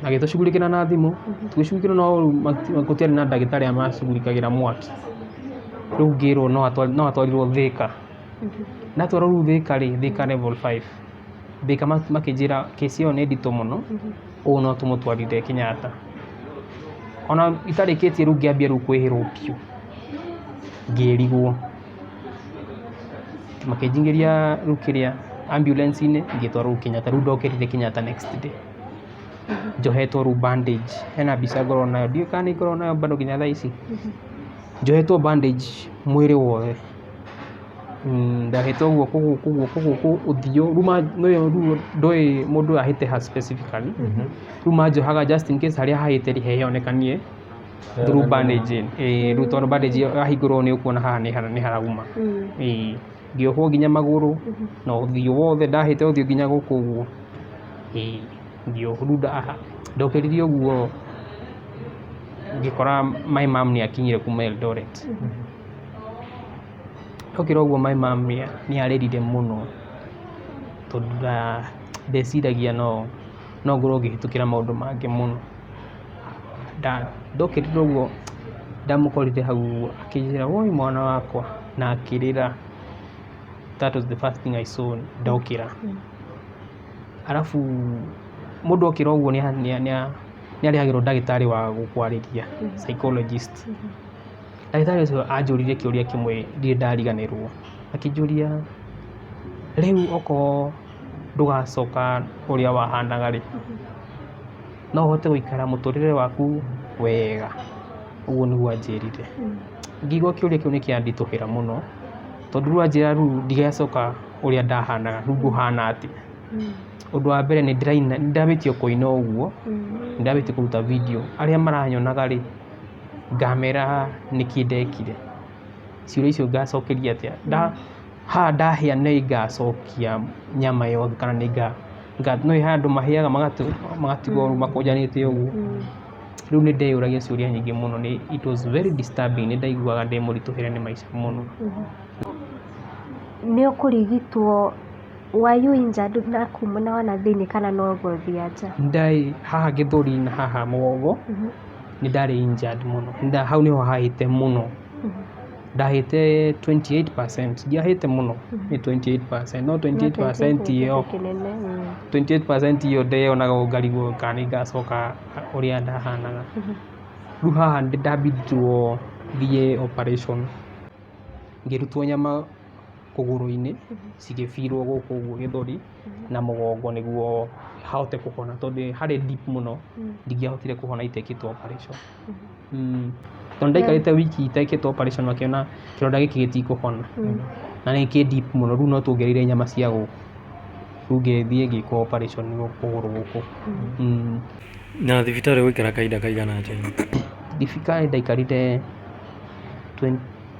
Agĩtũcugurĩkĩra na thimũ, tũgĩcugurĩkĩra, no rĩu gũtiarĩ na ndagĩtarĩ arĩa macugurĩkagĩra mwaki. Rĩu ngĩrwo no atwarirwo Thĩka. Ndatwarwo rĩu Thĩka rĩ, Thĩka level 5. Thĩka makĩnjĩra kesi ĩyo nĩ nditũ mũno, ũũ no tũmũtwarire Kenyatta. Ona itarĩkĩtie rĩu ngĩambia rĩu kwĩhĩrwo biũ. Ngĩrigwo. Makĩnjingĩria rĩu kĩrĩa ambulance-inĩ, ngĩtwarwo rĩu Kenyatta. Rĩu ndokĩrire Kenyatta next day. Njohetwo rĩu bandage. Hena mbica ngoragwo nayo, ndiũĩ kana nĩ ngoragwo nayo bado nginya thaa ici. Njohetwo bandage mwĩrĩ wothe. Ndahĩte ũguo kũgũkũ ũguo kũgũkũ ũthiũ rĩu rĩu ndũĩ mũndũ ahĩte ha specifically. Rĩu manjohaga just in case harĩa hahĩte rĩ heyonekanie through bandaging. Ĩĩ, rĩu tondũ bandage ĩyo yahingũrwo nĩ ũkuona haha nĩ harauma. Ĩĩ, ngĩohwo nginya magũrũ na ũthiũ wothe, ndahĩte ũthiũ nginya gũkũ ũguo. Ĩĩ, ngĩohwo rĩu ndokĩrire ũguo ngĩkora my mom nĩ akinyire kuma Eldoret. Ndokĩra ũguo my mom nĩ arĩrire mũno tondũ ndeciragia no ngorwo ngĩhĩtũkĩra maũndũ mangĩ mũno. Ndokĩrire ũguo ndamũkorire hau akĩnjĩra, woi mwana wakwa, na akĩrĩra. That was the first thing I saw ndokĩra. Arabu mũndũ okĩra ũguo nĩ arehagĩrwo ndagĩtarĩ wa gũkwarĩria, psychologist. Ndagĩtarĩ ũcio anjũririe kĩũria kĩmwe ndirĩ ndariganĩrwo. Akĩnjũria, rĩu okorwo ndũgacoka ũrĩa wahanaga rĩ, no ũhote gũikara mũtũrĩre waku wega? Ũguo nĩguo anjĩrire. Ngĩigua kĩũria kĩu nĩ kĩanditũhĩra mũno, tondũ rĩu anjĩra rĩu ndigacoka ũrĩa ndahanaga, rĩu ngũhana atĩa? Ũndũ wa mbere nĩ ndĩraina, nĩ ndambĩtie kũina ũguo, nĩ ndambĩtie kũruta video. Arĩa maranyonaga rĩ, ngamera nĩkĩ ndekire. Ciũria icio ngacokeria atĩa? Haha ndahĩa nĩ ngacokia nyama yothe kana nĩ no he andũ mahĩaga magatigwo rĩu makũnjanĩte ũguo. Rĩu nĩ ndeyũragia ciũria nyingĩ mũno, nĩ it was very disturbing, nĩ ndaiguaga ndĩ mũritũhĩre nĩ maica mũno. Nĩ ũkũrigitwo, were you injured na kuu mwena wa na thĩinĩ kana no ngothi ya nja? Ndarĩ haha gĩthũri na haha mũgongo, nĩ ndarĩ injured mũno. Hau nĩho hahĩte mũno. Ndahĩte 28%, ndiahĩte mũno, nĩ 28%, no 28% ĩyo, 28% ĩyo ndeyonaga ngarigwo kana nĩ ngacoka ũrĩa ndahanaga. Rĩu haha ndambindwo thiĩ operation, ngĩrutwo nyama kũgũrũ-inĩ, cigĩbirwo gũkũ ũguo gĩthũri na mũgongo nĩguo hahote kũhona tondũ harĩ deep mũno, ndingĩahotire kũhona itekĩtwo operation. Tondũ ndaikarĩte wiki itekĩtwo operation makĩona kĩronda gĩkĩ gĩtikũhona. Na nĩ kĩ deep mũno, rĩu no tuongereire nyama cia gũkũ. Rĩu ngĩthiĩ ngĩkwo operation kũgũrũ gũkũ. Na thibitarĩ ũgũikara kahinda kaigana atĩa? Thibitarĩ ndaikarire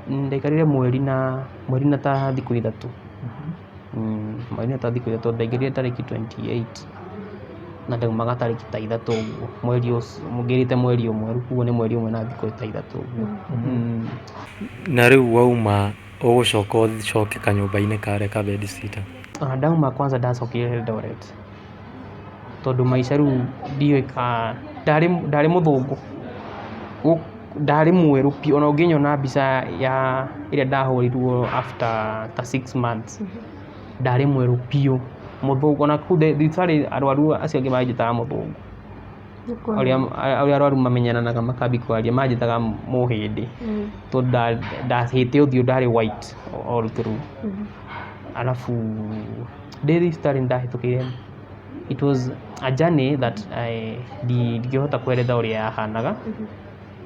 ndaikarire mweri na ta thikũ ithatũ. Mweri na ta thikũ ithatũ, ndaingĩrire tarĩki 28 na ndaumaga tarĩki ta ithatũ ũguo, mweri ũcio ngĩrĩte mweri ũmwe, rĩu koguo nĩ mweri ũmwe na thikũ ta ithatũ ũguo. Na rĩu wauma ũgũcoka ũcoke kanyũmba-inĩ karĩa ka bedsitter? Ndauma kwanza ndacokire Eldoret tondũ maica rĩu ndiũĩ ka ndarĩ mũthũngũ, ndarĩ mwerũ biũ, ona ũngĩnyona mbica ya ĩrĩa ndahũrirwo after ta 6 months, ndarĩ mwerũ biũ, mũthũngũ. Ona kũu thibitarĩ arwaru acio angĩ manjĩtaga mũthũngũ. Ũrĩa arwaru mamenyanaga makambia kwaria manjĩtaga mũhĩndĩ tondũ ndahĩte ũthiũ ndarĩ white all through. Alafu ndĩ thibitarĩ nĩ ndahĩtũkĩire, it was a journey that ndingĩhota kũeretha ũrĩa yahanaga,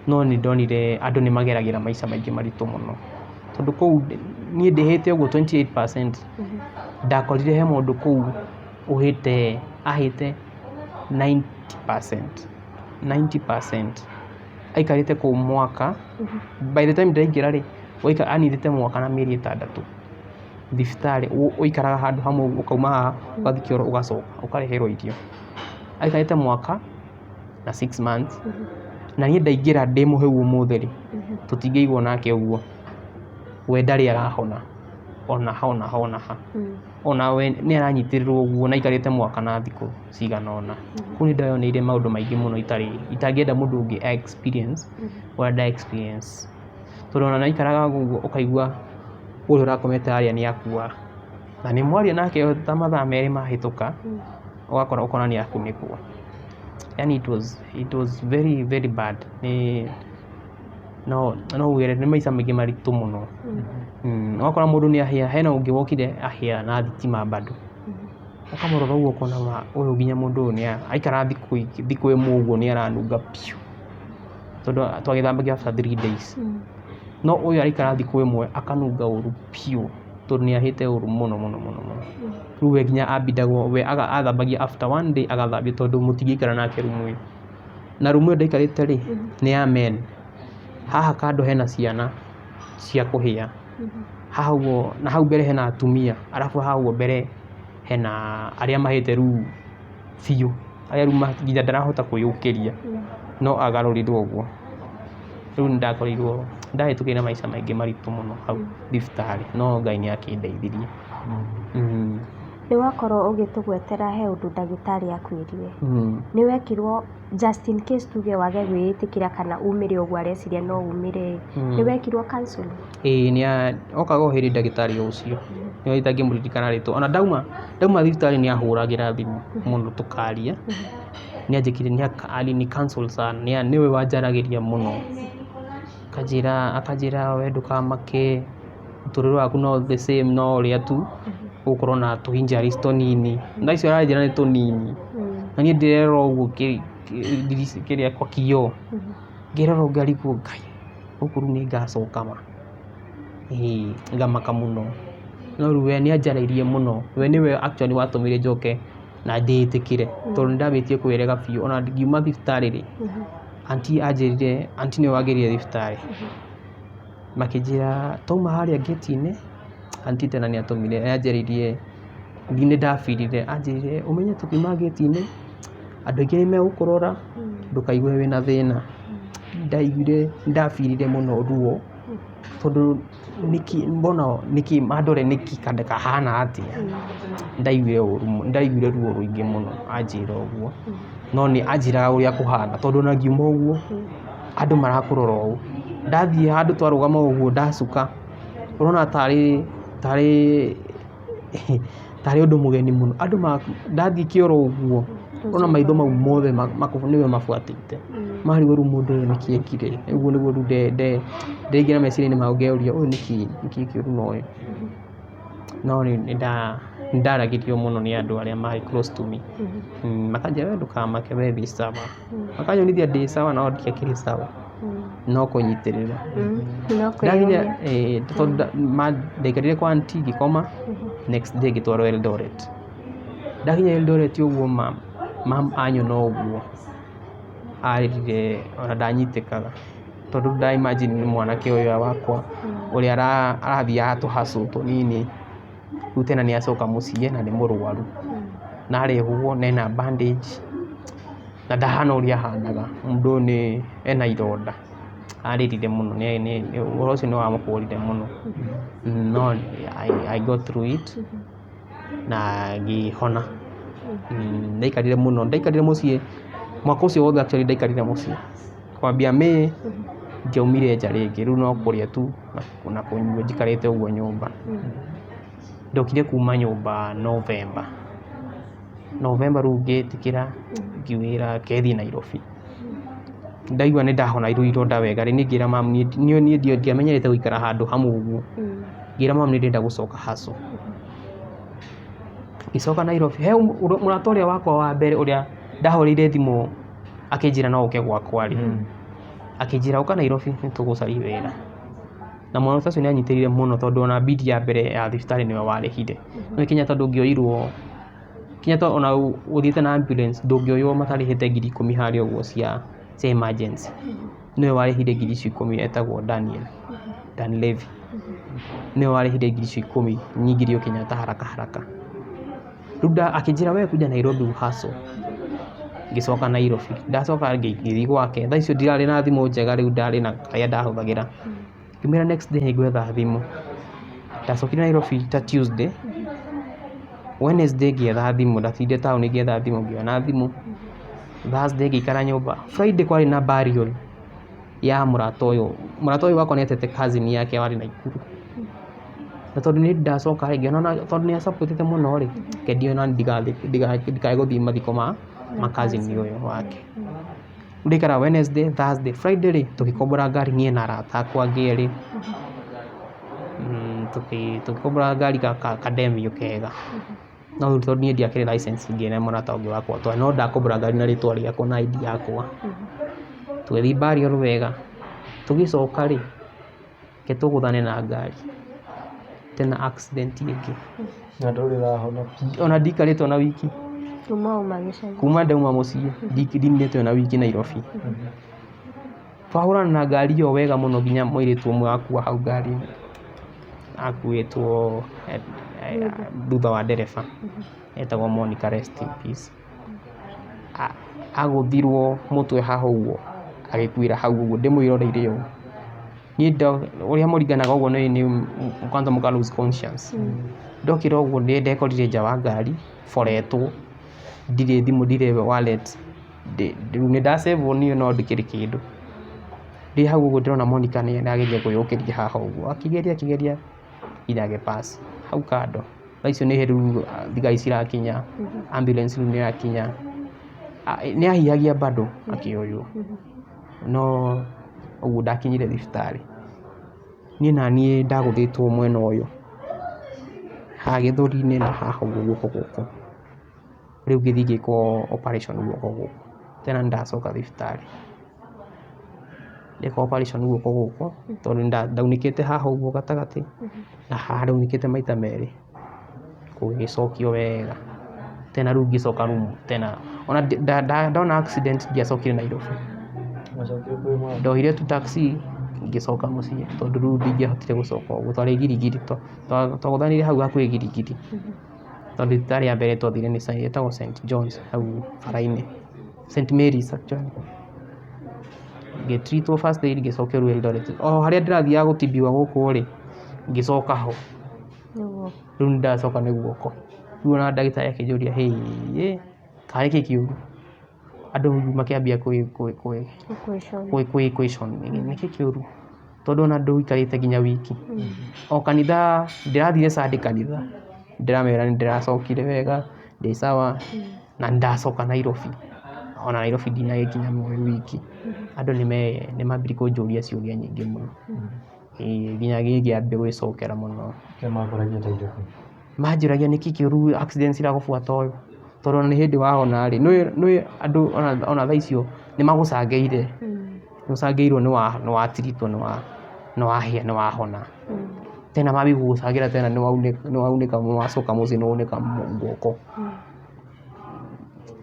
no nĩ ndonire andũ nĩ mageragĩra maica maingĩ maritũ mũno. Tondũ kũu niĩ ndĩhĩte ũguo 28%, ndakorire he mũndũ kũu ũhĩte, ahĩte 90%, 90%. Aikarĩte kũu mwaka, by the time ndaingĩra rĩ, anindĩte mwaka na mĩeri ĩtandatũ thibitarĩ. Ũikaraga handũ hamwe ũguo, ũkauma haha ũgathiĩ kĩoro ũgacoka ũkareherwo irio. Aikarĩte mwaka na 6 months, na niĩ ndaingĩra ndĩ mũhĩu ũmũthĩ rĩ, tũtingĩigwo nake ũguo. We ndarĩ arahona ona ha ona ha ona ha. Ona we nĩ aranyitĩrĩrwo ũguo na aikarĩte mwaka na thikũ cigana ũna. Kũu nĩ ndeyoneire maũndũ maingĩ mũno itangĩenda mũndũ ũngĩ a experience ũrĩa nda experience. Tondũ ona ndaikaraga ũguo ũkaigua ũrĩa ũrakomete harĩa nĩ akua. Na nĩ mwaria nake ta mathaa merĩ mahĩtũka, ũgakora ũkona nĩ akunĩkwo. Yani it was very very bad. Nĩ no uge nĩ maica maingĩ maritũ mũno. Ũgakora mũndũ nĩ ahĩa, hena ũngĩ wokire ahĩa na thitima bado. Ũkamũrora ũguo ũkona ma ũyũ nginya mũndũ ũyũ nĩ aikara thikũ ĩmwe ũguo nĩ aranunga biũ. Tondũ twagĩthambagia after 3 days. No ũyũ araikara thikũ ĩmwe akanunga ũru biũ. Tondũ nĩ ahĩte ũru mũno mũno mũno mũno. Rĩu we nginya ambindagwo we athambagia after one day agathambio tondũ mũtingĩikara nake rumu ĩyo. Na rumu ĩyo ndaikarĩte rĩ, nĩ ya men. Haha kando hena ciana cia kũhĩa. Haha ũguo na hau mbere hena atumia, arabu haha ũguo mbere hena arĩa mahĩte rĩu biũ, arĩa rĩu nginya ndarahota kwĩyũkĩria, no agarũrirwo ũguo. Rĩu nĩndakorirwo ndahĩtũkĩire maica maingĩ maritũ mũno hau thibitarĩ, no Ngai nĩ akĩndeithirie. Nĩ wakorwo ũgĩtũgwetera he ũndũ ndagĩtarĩ akwĩrire. Nĩ wekirwo just in case tuge wage gwĩĩtĩkĩra kana umĩre ũguo areciria no umĩre, nĩ wekirwo counseling? Ĩĩ nĩ okaga o hĩndĩ ndagĩtarĩ o ũcio, nĩwe itangĩmũririkana rĩtwa. Ona ndauma ndauma thibitarĩ nĩ ahũragĩra thimũ mũno tũkaria, nĩ anjĩkire nĩ alini counsel sana, nĩwe wanjaragĩria mũno. Akanjĩra akanjĩra we ndũkamake, mũtũrĩre waku no the same no ũrĩa tu ũgũkorwo na tũ injuries tũnini. Thaa icio aranjĩra nĩ tũnini. Na niĩ ndĩrerora ũguo kĩrĩa kwa kioo, ngĩrora ngarigwo Ngai, gũkũ rĩu nĩ ngacoka ma? Ĩĩ ngamaka mũno. No rĩu we nĩ anjarĩirie mũno, we nĩwe actually watũmire njoke na ndĩĩtĩkĩre tondũ nĩ ndambĩtie kwĩrega biũ. Ona ngiuma thibitarĩ rĩ, aunty anjĩrire, aunty nĩwe wangĩrire thibitarĩ, makĩnjĩra twauma harĩa ngĩti-inĩ, aunty tena nĩ atũmire, nĩ anjarĩirie, nĩ ndabirire, anjĩrire ũmenye tũkiuma ngĩti-inĩ, andũ aingĩ nĩ megũkũrora, ndũkaigue wĩna thĩna. Ndaiguire, nĩ ndabirire mũno ruo, tondũ nĩkĩ mbona nĩkĩ mandore nĩkĩ kahana atĩa. Ndaiguire ũru, ndaiguire ruo rũingĩ mũno anjĩra ũguo, no nĩ anjĩraga ũrĩa kũhana, tondũ ona ngiuma ũguo, andũ marakũrora ũũ. Ndathiĩ handũ twarũgama ũguo ndacuka, ũrona tarĩ tarĩ tarĩ ũndũ mũgeni mũno. Andũ ndathiĩ kĩoro ũguo, ũrona maitho mau mothe nĩwe mabuatĩte. Marigwo rĩu mũndũ ũyũ nĩkĩ ekire. Ũguo nĩguo rĩu ndaingĩra meciria-inĩ makwa ngeyũria ũyũ nĩkĩ nĩkĩ kĩũru na ũyũ. No nĩ ndaragĩrio mũno nĩ andũ arĩa marĩ close to me. Makanjĩra we ndũkamake we wĩ sawa. Makanyonithia ndĩ sawa no ndiakĩrĩ sawa. No kũnyitĩrĩra. No Ndakinya kwĩyũmia. tondũ ndaikarire kwa aunty ngĩkoma, next day ngĩtwarwo Eldoret. Ndakinya Eldoret ũguo mam anyona ũguo, arĩrire ona ndanyitĩkaga. Tondũ nda imagine nĩ mwanake ũyũ wakwa ũrĩa arathiaga tũ hustle tũnini, rĩu tena nĩ acoka mũciĩ na nĩ mũrwaru. Na arehwo na ena bandage na ndahana ũrĩa ahanaga, mũndũ ũyũ nĩ ena ironda. Arĩrire mũno, ũhoro ũcio nĩ wamũhũrire mũno. No I got through it na ngĩhona. Ndaikarire mũno, ndaikarire mũciĩ mwaka ũcio wothe actually ndaikarire mũciĩ. Kwambia May ndiaumire nja rĩngĩ, rĩu no kũrĩa tu na kũnyua njikarĩte ũguo nyũmba. Ndokire kuma nyũmba November. November rĩu ngĩtĩkĩra ngiwĩra reke thiĩ Nairobi. Ndaigua nĩ ndahona rĩu ironda wega rĩ, niĩ ngĩra mamu niĩ ndiamenyerete gũikara handũ hamwe ũguo. Ngĩra mamu nĩ ndĩrenda gũcoka hustle. Ngĩcoka Nairobi, he mũrata ũrĩa wakwa wa mbere ũrĩa ndahũrĩire thimũ akĩnjĩra no ũke gwakwa rĩ, akĩnjĩra ũka Nairobi nĩ tũgũcaria wĩra. Na mwana ũcio nĩ anyitĩrĩire mũno tondũ ona bidi ya mbere ya thibitarĩ nĩwe warĩhire. Nĩũĩ Kenyatta ndũngĩoirwo, Kenyatta ona ũthiĩte na ambulance ndũngĩoywo matarĩhĩte 10,000 harĩa ũguo cia emergency. Nĩwe warĩhire ngiri icio ikũmi etagwo Daniel, Dan Levy. Nĩwe warĩhire ngiri icio ikũmi nyingĩrio Kenyatta haraka haraka. Rĩu akĩnjĩra we kuja Nairobi hustle. Ngĩcoka Nairobi. Ndacoka ngĩthiĩ gwake. Thaa icio ndirarĩ na thimũ njega rĩu ndarĩ na karĩa ndahũthagĩra. Ngĩmwĩra next day nĩngwetha thimũ. Ndacokire Nairobi ta Tuesday. Wednesday ngĩetha thimũ, ndatindire taũni ngĩetha thimũ, ngĩona thimũ. Thursday ngĩikara nyũmba. Friday kwarĩ na burial ya mũrata ũyũ. Mũrata ũyũ wakwa nĩ atete cousin yake warĩ Naikuru. Na tondũ niĩ ndacoka rĩ, ngĩona tondũ nĩ asupportĩte mũno rĩ, reke ndiona ndikae gũthiĩ mathiko ma cousin ũyũ wake. Ndaikara Wednesday, Thursday, Friday rĩ, tũgĩkombora ngari niĩ na arata akwa angĩ erĩ. Tũgĩkombora ngari ka Demio kega. No rĩu tondũ niĩ ndiakĩrĩ license ngĩne mũrata ũngĩ wakwa twarĩ, no ndakombora ngari na rĩtwa rĩakwa na ID yakwa. Tũgĩthiĩ burial wega. Tũgĩcoka rĩ, reke tũgũthane na ngari. Nĩngĩte na accident ĩngĩ. Na ndũrĩ ũrahona? Ona ndikarĩte ona wiki. Kuma uma gĩcagi? Kuma ndauma mũciĩ ndinĩte ona wiki Nairobi. Twahũrana na ngari ĩyo wega mũno nginya mũirĩtu ũmwe akua hau ngari-inĩ, akuĩtwo thutha wa ndereba, etagwo Monica, rest in peace. Agũthirwo mũtwe haha ũguo agĩkuĩra hau ũguo ndĩmwĩroreire ũguo. Niĩ ũrĩa mũringanaga ũguo nĩ kwanza mũka lose conscious. Ndokĩra ũguo ndekorire nja wa ngari boretwo, ndirĩ thimũ, ndirĩ wallet, rĩu nĩ ndacĩvwo niĩ no ndikĩrĩ kĩndũ. Ndĩ hau ũguo ndĩrona Monica nĩ arageria kwĩyũkĩria haha ũguo, akĩgeria akĩgeria nginya agĩ pass hau kando. Thaa icio nĩ rĩu thigari cirakinya, ambulance rĩu nĩ ĩrakinya. Nĩ ahihagia bado akĩoywo, no ũguo ndakinyire thibitarĩ. Niĩ naniĩ ndagũthĩtwo mwena ũyũ, haha gĩthũri-inĩ na haha ũguo guoko gũkũ. Rĩu ngĩthiĩ ngĩkwo operation guoko gũkũ. Tena nĩ ndacoka thibitarĩ. Ndekwo operation guoko gũkũ tondũ ndaunĩkĩte haha ũguo gatagatĩ na haha ndaunĩkĩte maita merĩ, gũgĩcokio wega. Tena rĩu ngĩcoka room tena ona ndona accident ndiacokire Nairobi. Wacokire kwĩ mama? Ndoire tu taxi ngĩcoka mũciĩ tondũ rĩu ndingĩahotire gũcoka ũguo, twarĩ Giligili, twagũthanire hau hakuhĩ Giligili. Tondũ thibitarĩ ya mbere twathire nĩ ĩtagwo St John's hau bara-inĩ, St Mary's actually. Ngĩtreatwo first aid ngĩcokio rĩu Eldoret. O harĩa ndĩrathiaga gũtibiwa gũkũ rĩ, ngĩcoka ho. Nĩguo. Rĩu nĩ ndacoka nĩ guoko. Rĩu ona ndagĩtarĩ akĩnjũria hĩ, karĩ kĩ kĩũru? Andũ makĩambia Question. Question nĩkĩ kĩũru? Tondũ ona ndũikarĩte nginya wiki. O kanitha ndĩrathire Sunday kanitha, ndĩramera nĩ ndĩracokire wega, ndĩ sawa na nĩ ndacoka Nairobi. Ona Nairobi ndinagĩkinya wiki. Andũ nĩ mambirie kũnjũria ciũria nyingĩ mũno. Ĩĩ nginya ngĩambia gwĩcokera mũno. Kĩa makũragia ta irĩkũ? Manjũragia nĩkĩ kĩũru accident ciragũbuata ũyũ? Tondũ ona nĩ hĩndĩ wahona rĩ, nĩũĩ andũ ona thaa icio nĩ magũcangĩire. Nĩ ũcangĩirwo nĩ watiritwo nĩ wahĩa nĩ wahona. Tena mambia gũgũcangĩra tena nĩ waunĩka nĩ wacoka mũciĩ nĩ waunĩka guoko.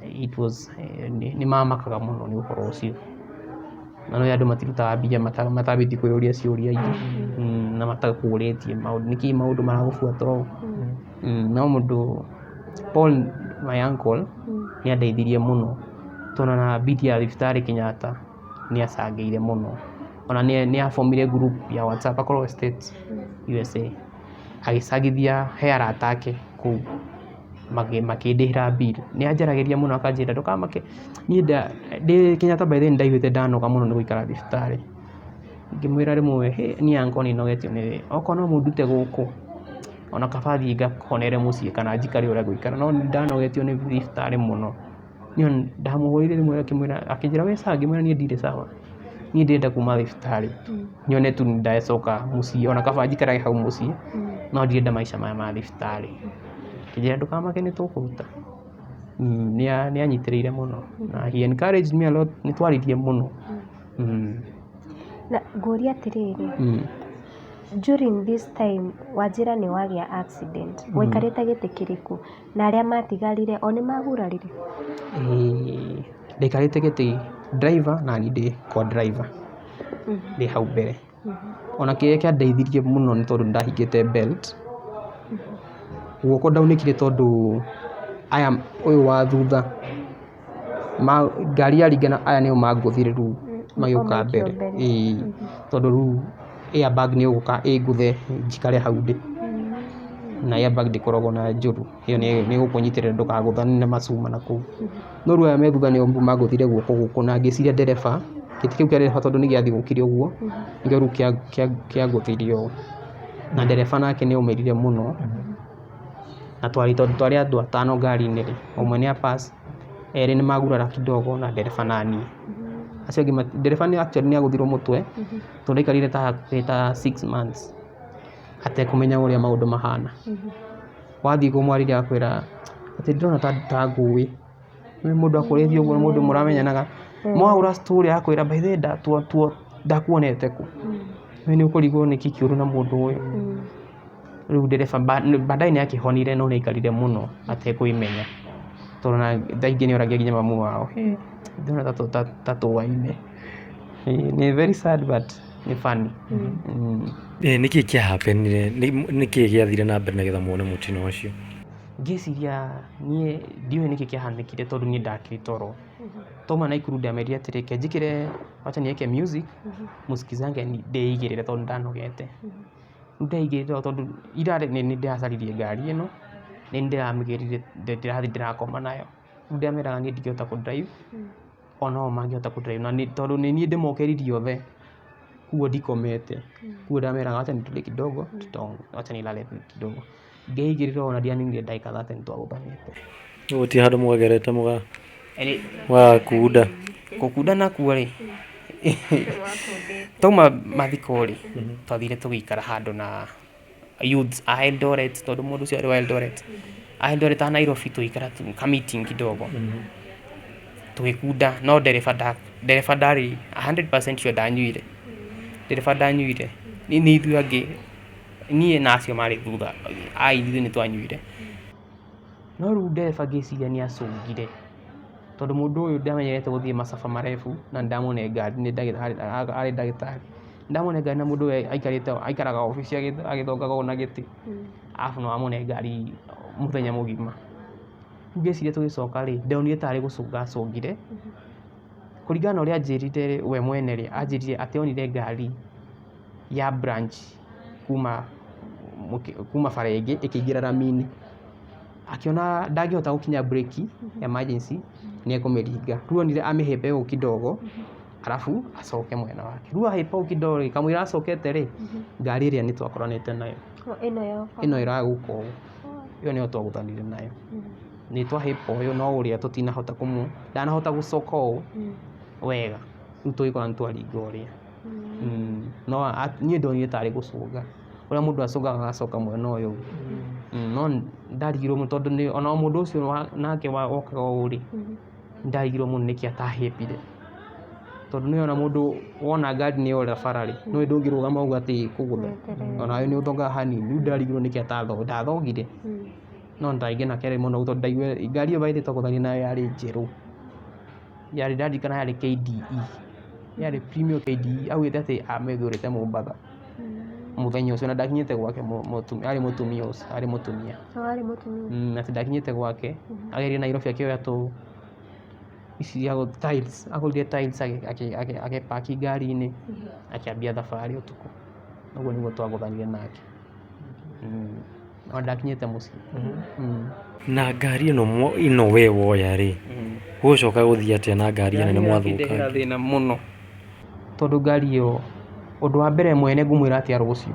It was nĩ mamakaga mũno nĩ ũhoro ũcio. Na nĩũĩ andũ matirutaga mbia matambĩtie kwĩyũria ciũria ingĩ na matakũrĩtie maũndũ, nĩkĩ maũndũ maragũbuata ũũ? No mũndũ Paul my uncle nĩ andeithirie mũno tondũ ona bill ya thibitarĩ Kenyatta nĩ acangĩire mũno. Ona nĩ abomire group ya WhatsApp akoragwo States, USA, agĩcangithia he arata ake kũu makĩndĩhĩra bill. Nĩ anjaragĩria mũno akanjĩra ndũkamake. Niĩ ndĩ Kenyatta by the way nĩ ndaiguĩte ndanoga mũno nĩ gũikara thibitarĩ. Ngĩmwĩra rĩmwe hĩ niĩ uncle nĩ nogetio nĩ okorwo no mũndute gũkũ ona kaba thiĩ ngahonere mũciĩ kana njikare ũrĩa ngũikara, no nĩ ndanogetio nĩ thibitarĩ mũno. Niĩ ndamũhũrĩire rĩmwe akĩmwĩra akĩnjĩra wĩ sawa? Ngĩmwĩra niĩ ndirĩ sawa. Niĩ ndĩrenda kuma thibitarĩ nyone tu nĩ ndacoka mũciĩ ona kaba njikarage hau mũciĩ no ndirenda maica maya ma thibitarĩ. Akĩnjĩra ndũkamake nĩ tũkũruta. Nĩ anyitĩrĩire mũno na he encouraged me a lot, nĩ twaririe mũno. Na ngũria atĩrĩrĩ, during this time wanjĩra nĩ wagĩa accident, waikarĩte gĩtĩ kĩrĩkũ na arĩa matigarire o nĩ magurarire? Ndaikarĩte gĩtĩ driver na niĩ ndĩ kwa driver, ndĩ hau mbere. Ona kĩrĩa kĩandeithirie mũno nĩ tondũ nĩ ndahingĩte belt. Guoko ndaunĩkire tondũ aya ũyũ wa thutha ngari yaringana aya nĩo mangũthire rĩu magĩũka maikio mbere. Mbere. Ĩĩ tondũ rĩu airbag nĩ ĩgũka ĩngũthe njikare hau ndĩ. Na airbag ndĩkoragwo na njũru, ĩyo nĩ ĩgũkũnyitĩrĩra ndũkagũthane na macuma na kũu. No rĩu aya me thutha nĩo mangũthire guoko gũkũ na ngĩciria ndereba, gĩtĩ kĩu kĩa ndereba tondũ nĩ gĩathigũkire ũguo, nĩkĩo rĩu kĩangũthirie ũũ. Na ndereba nake nĩ aumĩrire mũno, na twarĩ tondũ twarĩ andũ atano ngari-inĩ rĩ, ũmwe nĩ a pass, erĩ nĩ magurara kidogo na ndereba na niĩ. Acio angĩ ndereba nĩ actually nĩ agũthirwo mũtwe, tondũ aikarire ta hakuhĩ ta 6 months atekũmenya ũrĩa maũndũ mahana. Wathiĩ kũmwarĩria agakwĩra atĩ ndĩrona ta ngũĩ. Nĩ mũndũ akũrĩtie ũguo mũndũ mũramenyanaga, mwahũra story agakwĩra by the way ndakuonete kũ? We nĩ ũkũrigwo nĩkĩ kĩũru na mũndũ ũyũ. Rĩu ndereba baadaye nĩ akĩhonire, no nĩ aikarire mũno atekwĩmenya, tondũ na thaa ingĩ nĩ oragia nginya mamu wao, "Hĩ, ndĩrona ta tũaine." Nĩ very sad but nĩ funny. Nĩkĩ kĩahappenire? Nĩkĩ gĩathire na mbere nĩgetha muone mũtino ũcio? Ngĩciria niĩ ndiũĩ nĩkĩ kĩahanĩkire, tondũ niĩ ndakĩrĩ toro. Twauma Naikuru ndamerire atĩrĩ, ke njĩkĩre, wacha niweke music mũsikizange ndĩigĩrĩre, tondũ ndanogete. Rĩu ndeigĩrĩra tondũ ira nĩ ndĩracaririe ngari ĩno, nĩ ndĩramĩgĩrire, ndĩrathiĩ ndĩrakoma nayo. Rĩu ndameraga niĩ ndingĩhota kũ drive, ona o mangĩhota kũ drive, na tondũ nĩ niĩ ndĩmokĩririe othe, koguo ndikomete. Koguo ndameraga wacha nitulie kidogo, wacha nilale kidogo. Ngeigĩrĩra ona ndianinire ndagĩka 30 nĩ twagũthanĩte. Gũtirĩ handũ mwagerete mũgakunda? Gũkunda nakuo rĩ, twauma mathiko rĩ, twathire tũgĩikara handũ na youths a Eldoret, tondũ mũndũ ũcio arĩ wa Eldoret, a Eldoret, a Nairobi, tũgĩikara ka meeting kidogo, tũgĩkunda. No ndereba ndarĩ 100% sure ndanyuire. Ndereba ndanyuire, nĩ ithuĩ angĩ, niĩ na acio marĩ thutha ai, ithuĩ nĩ twanyuire. No rĩu ndereba ngĩciria nĩ acũngire, tondũ mũndũ ũyũ ndamenyerete gũthiĩ macaba marebu, na nĩndamũne ngari, nĩ ndagĩtarĩ, arĩ ndagĩtarĩ, ndamũne ngari, na mũndũ ũyũ aikarĩte, aikaraga obici agĩthongaga ũũ na gĩtĩ, arabu nĩ wamũne ngari mũthenya mũgima. Rĩu ngĩciria tũgĩcoka rĩ, ndonire tarĩ gũcũnga acũngire. Kũringana na ũrĩa anjĩrire we mwene rĩ, anjĩrire atĩ onire ngari ya branch kuma bara ĩngĩ ĩkĩingĩra rami-inĩ, akĩona ndangĩhota gũkinya breki emergency, nĩ ekũmĩringa. Rĩu onire amĩhĩmbe ũũ kidogo, arabu acoke mwena wake. Rĩu ahĩmba ũũ kidogo rĩ, kamũira acokete rĩ, ngari ĩrĩa nĩ twakoranĩte nayo. Ĩno yoka. Ĩno ĩragũka ũũ, ĩyo nĩyo twagũthanire nayo. Nĩ twahĩmba ũyũ, no ũrĩa tũtinahota kũmũ ndanahota gũcoka ũũ wega. Rĩu tũgĩkora nĩ twaringa ũrĩa. No niĩ ndonire tarĩ gũcũnga, ũrĩa mũndũ acũngaga agacoka mwena ũyũ ũngĩ. No ndarigirwo mũno, tondũ nĩ ona mũndũ ũcio nake wokaga ũũ rĩ, ndarigirwo mũno nĩkĩ atahĩmbire, tondũ nĩ ona mũndũ wona ngari nĩ yora bara rĩ, nĩ ndũngĩrũgama uga atĩ ĩkũgũthe, onawe nĩ ũthongaga hanini. Rĩu ndarigirwo nĩkĩ ndathongire, no ndaingĩ nake arĩ mũnogu, tondũ ndaiguire ngari ĩyo by the way twagũthanire nayo yarĩ njerũ, yarĩ, ndarikana, yarĩ KDE, yarĩ Premio KDE. Augĩte atĩ amĩgũrĩte Mombatha mũthenya ũcio, na ndakinyĩte gwake. Arĩ mũtumia ũcio, arĩ mũtumia. Arĩ mũtumia. Atĩ ndakinyĩte gwake, agerie Nairobi akĩoya tũ ici cia tiles, agũrire tiles, agĩpaki ngari-inĩ, akĩambia thabarĩ ũtukũ. Ũguo nĩguo twagũthanire nake. No ndakinyĩte mũciĩ. Na ngari ĩno we woya rĩ, gũcoka gũthiĩ atĩa na ngari ĩno nĩ mwathũka? Thĩna mũno, tondũ ngari ĩyo, ũndũ wa mbere, mwene ngũmwĩra atĩa, rũciũ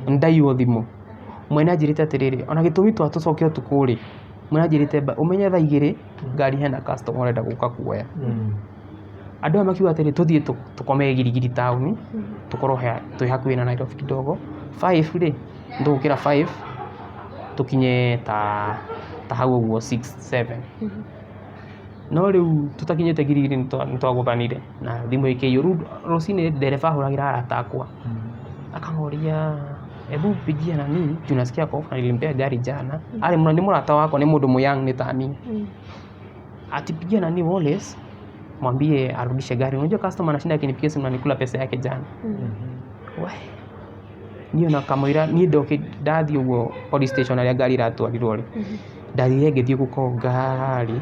nĩ ndaiywo thimũ. Mwene anjĩrĩte atĩrĩrĩ, ona gĩtũmi twa tũcoke ũtukũ rĩ, mwene anjĩrĩte ũmenye thaa 2 ngari hena customer ũrenda gũka kuoya. Andũ aya makiuga atĩrĩ, tũthiĩ tũkome Girigiri taũni, tũkorwo twĩ hakuhĩ na Nairobi kidogo. 5 rĩ, nĩtũgũkĩra 5, tũkinye ta hau ũguo 6 7. No rĩu tũtakinyĩte Girigiri nĩtwagũthanire na thimũ ĩkĩiywo. Rĩu rũcinĩ ndereba ahũragĩra arata akwa, akamoria, "Hebu pigia nani juu nasikia ako off na nilimpea gari jana." Arĩ nĩ mũrata wakwa, nĩ mũndũ mũyoung nĩ tani. Ati, "Pigia nani Wallace, mwambie arudishe gari. Unajua customer anashinda akinipigia simu na nikula pesa yake jana." We, niĩ ona kamũira niĩ ndoki ndathiĩ ũguo police station harĩa ngari iratwarirwo rĩ, ndathire ngĩthiĩ gũko ngari,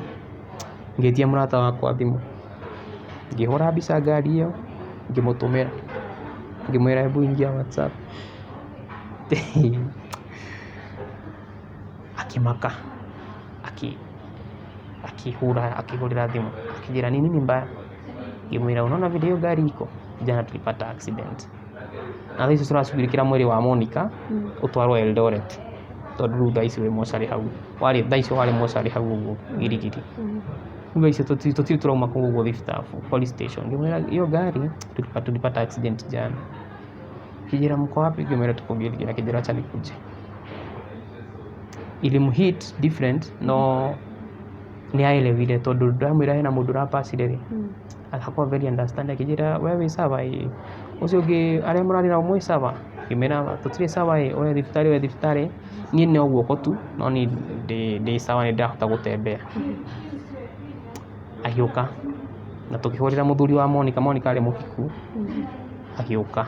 ngĩtia mũrata wakwa thimũ, ngĩhũra mbica ngari ĩyo, ngĩmũtũmĩra, ngĩmwĩra, "Hebu ingia WhatsApp." Akĩmaka, akĩhũra, akĩhũrĩra thimũ, akĩnjĩra, "Ni nini mbaya?" Ngĩmwĩra, "Unaona vile hiyo gari iko? Jana tulipata accident na thaa ici tũracugurikĩra mwĩrĩ wa Monica ũtwarwo Eldoret, tondũ rĩu thaa ici wĩ mocarĩ hau warĩ, thaa icio warĩ mocarĩ hau ũguo Girigiri. Rĩu thaa icio tũtirĩ tũrauma kũu ũguo thibitarĩ, police station." Ngĩmwĩra, "Hiyo gari tulipata accident jana." Akĩnjĩra, "Mko wapi?" Ngĩmwĩra, "Tuko Girigiri." Akĩnjĩra, "Acha nikuje." Ilimhit different, no nĩ aelewire, tondũ ndamwĩra hena mũndũ ũrapacire rĩ, akakuwa very understanding. Akĩnjĩra, "Wewe wĩ sawa? Ĩĩ. Ũcio ũngĩ, arĩa mũrarĩ nao mwĩ sawa?" Ngĩmera tũtirĩ sawa ĩ, oe thibitarĩ oe thibitarĩ, niĩ no guoko tu no niĩ ndĩ sawa nĩ ndĩrahota gũtembea. Agĩũka na tũkĩhũrĩra mũthuri wa Monica, Monica arĩ mũhiku, agĩũka.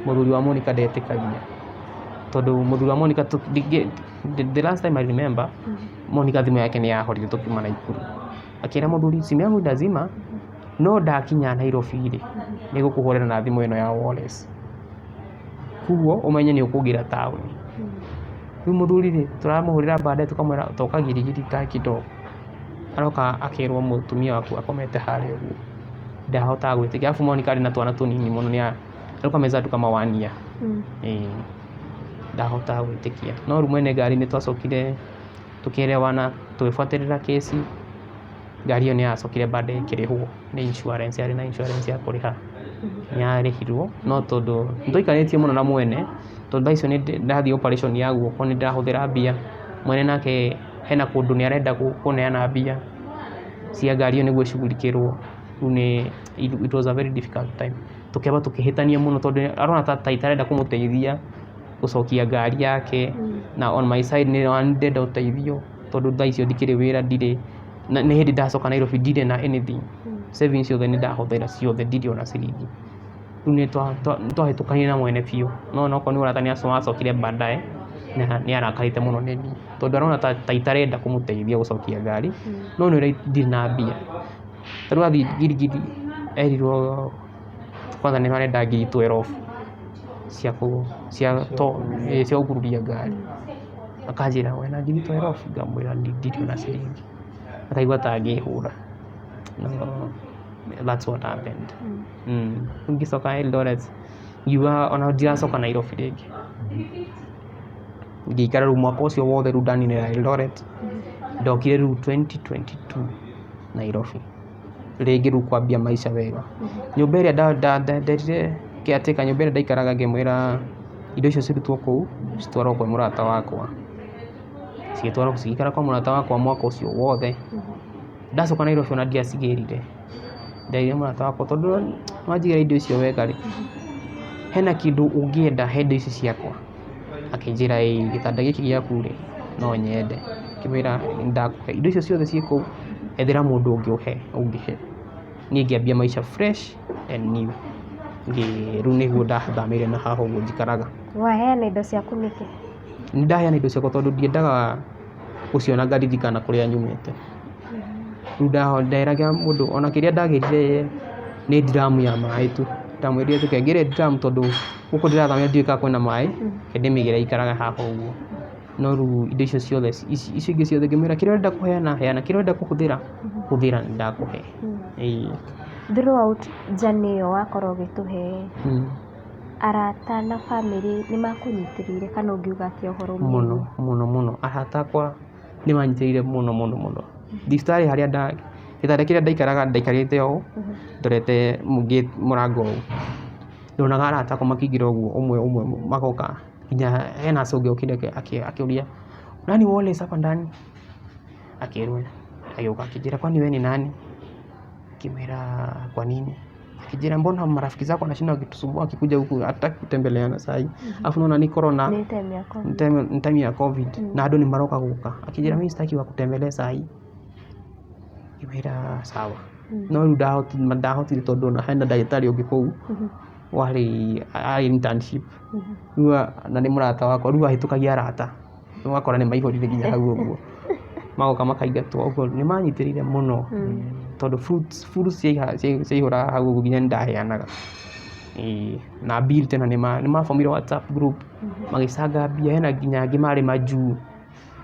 Mũthuri wa Monica ndetĩkagia tondũ mũthuri wa Monica the last time I remember, Monica thimũ yake nĩ yahorire tũkiuma Naikuru. Akĩra mũthuri simu yangu ndazima no ndakinya Nairobi rĩ, nĩ ngũkũhũrĩra na thimũ ĩno ya Wallace. Koguo ũmenye nĩ ũkũngĩra taũni. Rĩu mũthuri rĩ, tũramũhũrĩra baadaye tũkamwĩra toka Giligili kaa kidogo. Aroka akerwo mũtumia waku akomete harĩa ũguo. Ndahotaga gwĩtĩkia. Alafu Monica arĩ na twana tũnini mũno nĩ alikuwa amezaa tu kama one year. Ĩĩ. Ndahotaga gwĩtĩkia. No rĩu mwene ngari nĩ twacokire tũkĩerewana, tũgĩbuatĩrĩra kesi, ngari ĩyo nĩ yacokire baadaye ĩkĩrĩhwo nĩ insurance, yarĩ na insurance ya kũrĩha. Nĩ yarĩhirwo no tondũ nĩ twaikarĩtie mũno na mwene, tondũ thaa icio nĩ ndathiĩ operation ya guoko nĩ ndĩrahũthĩra mbia, mwene nake hena kũndũ nĩ arenda kũneana mbia cia ngari ĩyo nĩguo ĩcugurikĩrwo. Rĩu nĩ it was a very difficult time. Tũkĩamba tũkĩhĩtania mũno tondũ arona ta itarenda kũmũteithia gũcokia ngari yake, na on my side nĩ ndĩrenda ũteithio tondũ thaa icio ndikĩrĩ wĩra ndirĩ, na nĩ hĩndĩ ndacoka Nairobi ndirĩ na anything. Savings ciothe nĩ ndahũthĩra ciothe ndirĩ ona ciringi. Rĩu nĩ twahĩtũkanire na mwene biũ, no onokorwo nĩ ũrata nĩ wacokire baadaye nĩ arakarĩte mũno nĩ niĩ tondũ arona ta itarenda kũmũteithia gũcokia ngari, no nĩ ũrĩa ndirĩ na mbia. Ta rĩu athiĩ Giligili erirwo kwanza nĩ marenda ngiri 12 cia cia gũkururia ngari. Akanjĩra wĩna ngiri 12? Ngamwĩra ndirĩ ona ciringi. Akaigua ta angĩhũra. No that's what happened. Rĩu ngĩcoka Eldoret ngiuga ona ndiracoka Nairobi rĩngĩ. Ngĩikara rĩu mwaka ũcio wothe rĩu ndaninĩra Eldoret. Ndokire rĩu 2022 Nairobi. Rĩngĩ rĩu kwambia maica wega. Nyũmba ĩrĩa nderire caretaker nyũmba ĩrĩa ndaikaraga ngĩmwĩra indo icio cirutwo kũu citwarwo kwĩ mũrata wakwa. Cigĩtwarwo cigĩikara kwa mũrata wakwa mwaka ũcio wothe. Ndacoka Nairobi ona ndiacigĩrire. Nderire mũrata wakwa tondũ wanjigĩra indo icio wega rĩ, hena kĩndũ ũngĩenda he indo ici ciakwa? Akĩnjĩra ĩĩ gĩtanda gĩkĩ gĩaku rĩ, no nyende. Ngĩmwĩra nĩ ndakũhe. Indo icio ciothe ciĩ kũu, ethera mũndũ ũngĩ ũhe ũngĩhe. Niĩ ngĩambia maica fresh and new. Rĩu nĩguo ndathamĩire na haha ũguo njikaraga. Waheana indo ciaku nĩkĩ? Nĩ ndaheana indo ciakwa tondũ ndiendaga gũciona ngaririkana kũrĩa nyumĩte. Rĩu nderaga mũndũ ona kĩrĩa ndagĩrire nĩ drum ya maĩ tu. Ndamwĩrire reke ngĩre drum tondũ gũkũ ndĩrathamĩra ndiũĩ kana kwĩna maĩ, reke ndĩmĩgĩre ĩikarage haha ũguo. No rĩu indo icio ciothe icio ingĩ ciothe ngĩmwĩra kĩrĩa ũrenda kũheana heana, kĩrĩa ũrenda kũhũthĩra hũthĩra nĩ ndakũhe. Ĩĩ. Throughout journey ĩyo wakorwo ũgĩtũhe arata na family nĩ makũnyitĩrĩire kana ũngiuga atĩa ũhoro Mũno mũno mũno. Arata akwa nĩ manyitĩrĩire mũno mũno mũno. Thibitarĩ harĩa gĩtanda kĩrĩa ndaikaraga ndaikarĩte ũũ ndorete mũrango ũũ. Ndonaga arata akwa makĩingĩra ũguo ũmwe ũmwe magoka nginya hena soldier okire akĩũria nani Wallace hapa ndani? Akĩrwo agĩũka akĩnjĩra kwani we ni nani? Ngĩmwĩra kwa nini? Akĩnjĩra mbona marafiki zako wanashinda wakitusumbua wakikuja huku hatutaki kutembeleana sahi. Alafu naona ni corona. Nĩ time ya COVID. Ni time ya COVID na andũ nĩ maroka gũka. Akĩnjĩra mimi sitaki wakutembelee sahi. Ngĩmwĩra sawa. No rĩu ndahotire tondũ ona hena ndagĩtarĩ ũngĩ kũu warĩ arĩ internship. Rĩu na nĩ mũrata wakwa rĩu ahĩtũkagia arata. Ũgakora nĩ maihũrire nginya hau ũguo. Magoka makaingatwo ũguo nĩ manyitĩrĩire mũno tondũ fruits ciaihũraga hau ũguo nginya nĩ ndaheanaga. Ĩĩ na bill tena nĩ mabomire WhatsApp group magĩcanga mbia hena nginya angĩ marĩ majuu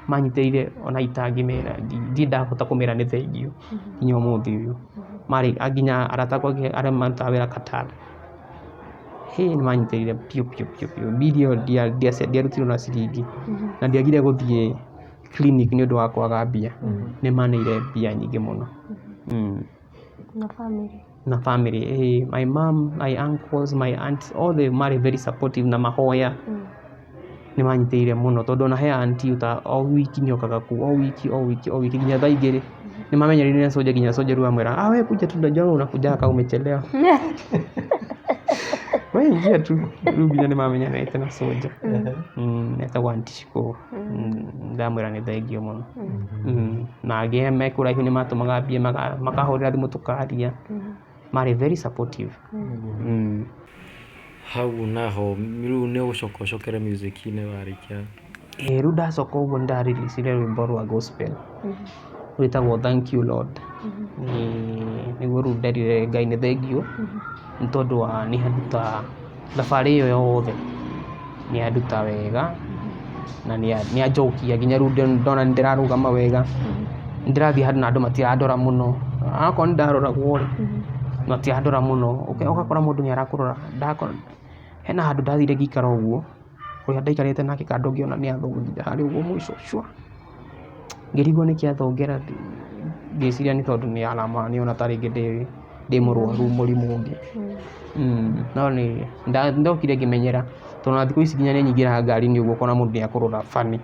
manyitĩrĩire ona itangĩmera ndirĩ ndahota kũmera nĩ thengiũ nginya ũmũthĩ ũyũ. Marĩ nginya arata akwa arĩa marutaga wĩra Qatar. Hĩ nĩ manyitĩrĩire biũ biũ biũ biũ. Bill ĩyo ndiarutirwo na ciringi na ndiagire gũthiĩ clinic nĩ ũndũ wa kwaga mbia. Nĩ maneire mbia nyingĩ mũno. Na family. Na family ĩĩ my mom, my uncles, my aunts othe marĩ very supportive na mahoya. Nĩ manyitĩrĩire mũno tondũ ona he auntie o wiki nĩ okaga kũu o wiki o wiki o wiki nginya thaa igĩrĩ. Nĩ mamenyereire na soldier nginya soldier rĩu amwĩra ah we kuja tu najua unakuja kama umechelewa. We ingia tu. Rĩu nginya nĩ mamenyanĩte na soldier. Etagwo Aunty Shiko. Ndamwĩra nĩ thengiũ mũno. Na angĩ me kũraihu nĩ matũmaga mbia makahũrĩra thimũ tũkaria. Marĩ very supportive. Hau naho rĩu nĩ ũgũcoka ũcokere music-inĩ warĩkia? Ĩĩ, rĩu ndacoka ũguo nĩ ndareleasire rwĩmbo rwa gospel rwĩtagwo Thank You Lord. Nĩguo rĩu nderire Ngai nĩ thengiũ nĩ tondũ wa nĩ anduta thabarĩ ĩyo yothe, nĩ anduta wega na nĩ anjokia nginya rĩu ndona nĩ ndĩrarũgama wega, nĩ ndĩrathiĩ handũ na andũ matirandora mũno. Onakorwo nĩ ndaroragwo rĩ, matirandora mũno. Ũgakora mũndũ nĩ arakũrora. Hena handũ ndathire ngĩikara ũguo, ũrĩa ndaikarĩte nake kando ngĩona nĩ athongire harĩa ũguo mũico cua. Ngĩrigwo nĩkĩ athongera, ngĩciria nĩ tondũ nĩ nĩona ta rĩngĩ ndĩ mũrwaru mũrimũ ũngĩ. No nĩ ndokire ngĩmenyera tondũ ona thikũ ici nginya nĩ nyingĩraga ngari-inĩ ũguo ũkona mũndũ nĩ akũrora funny.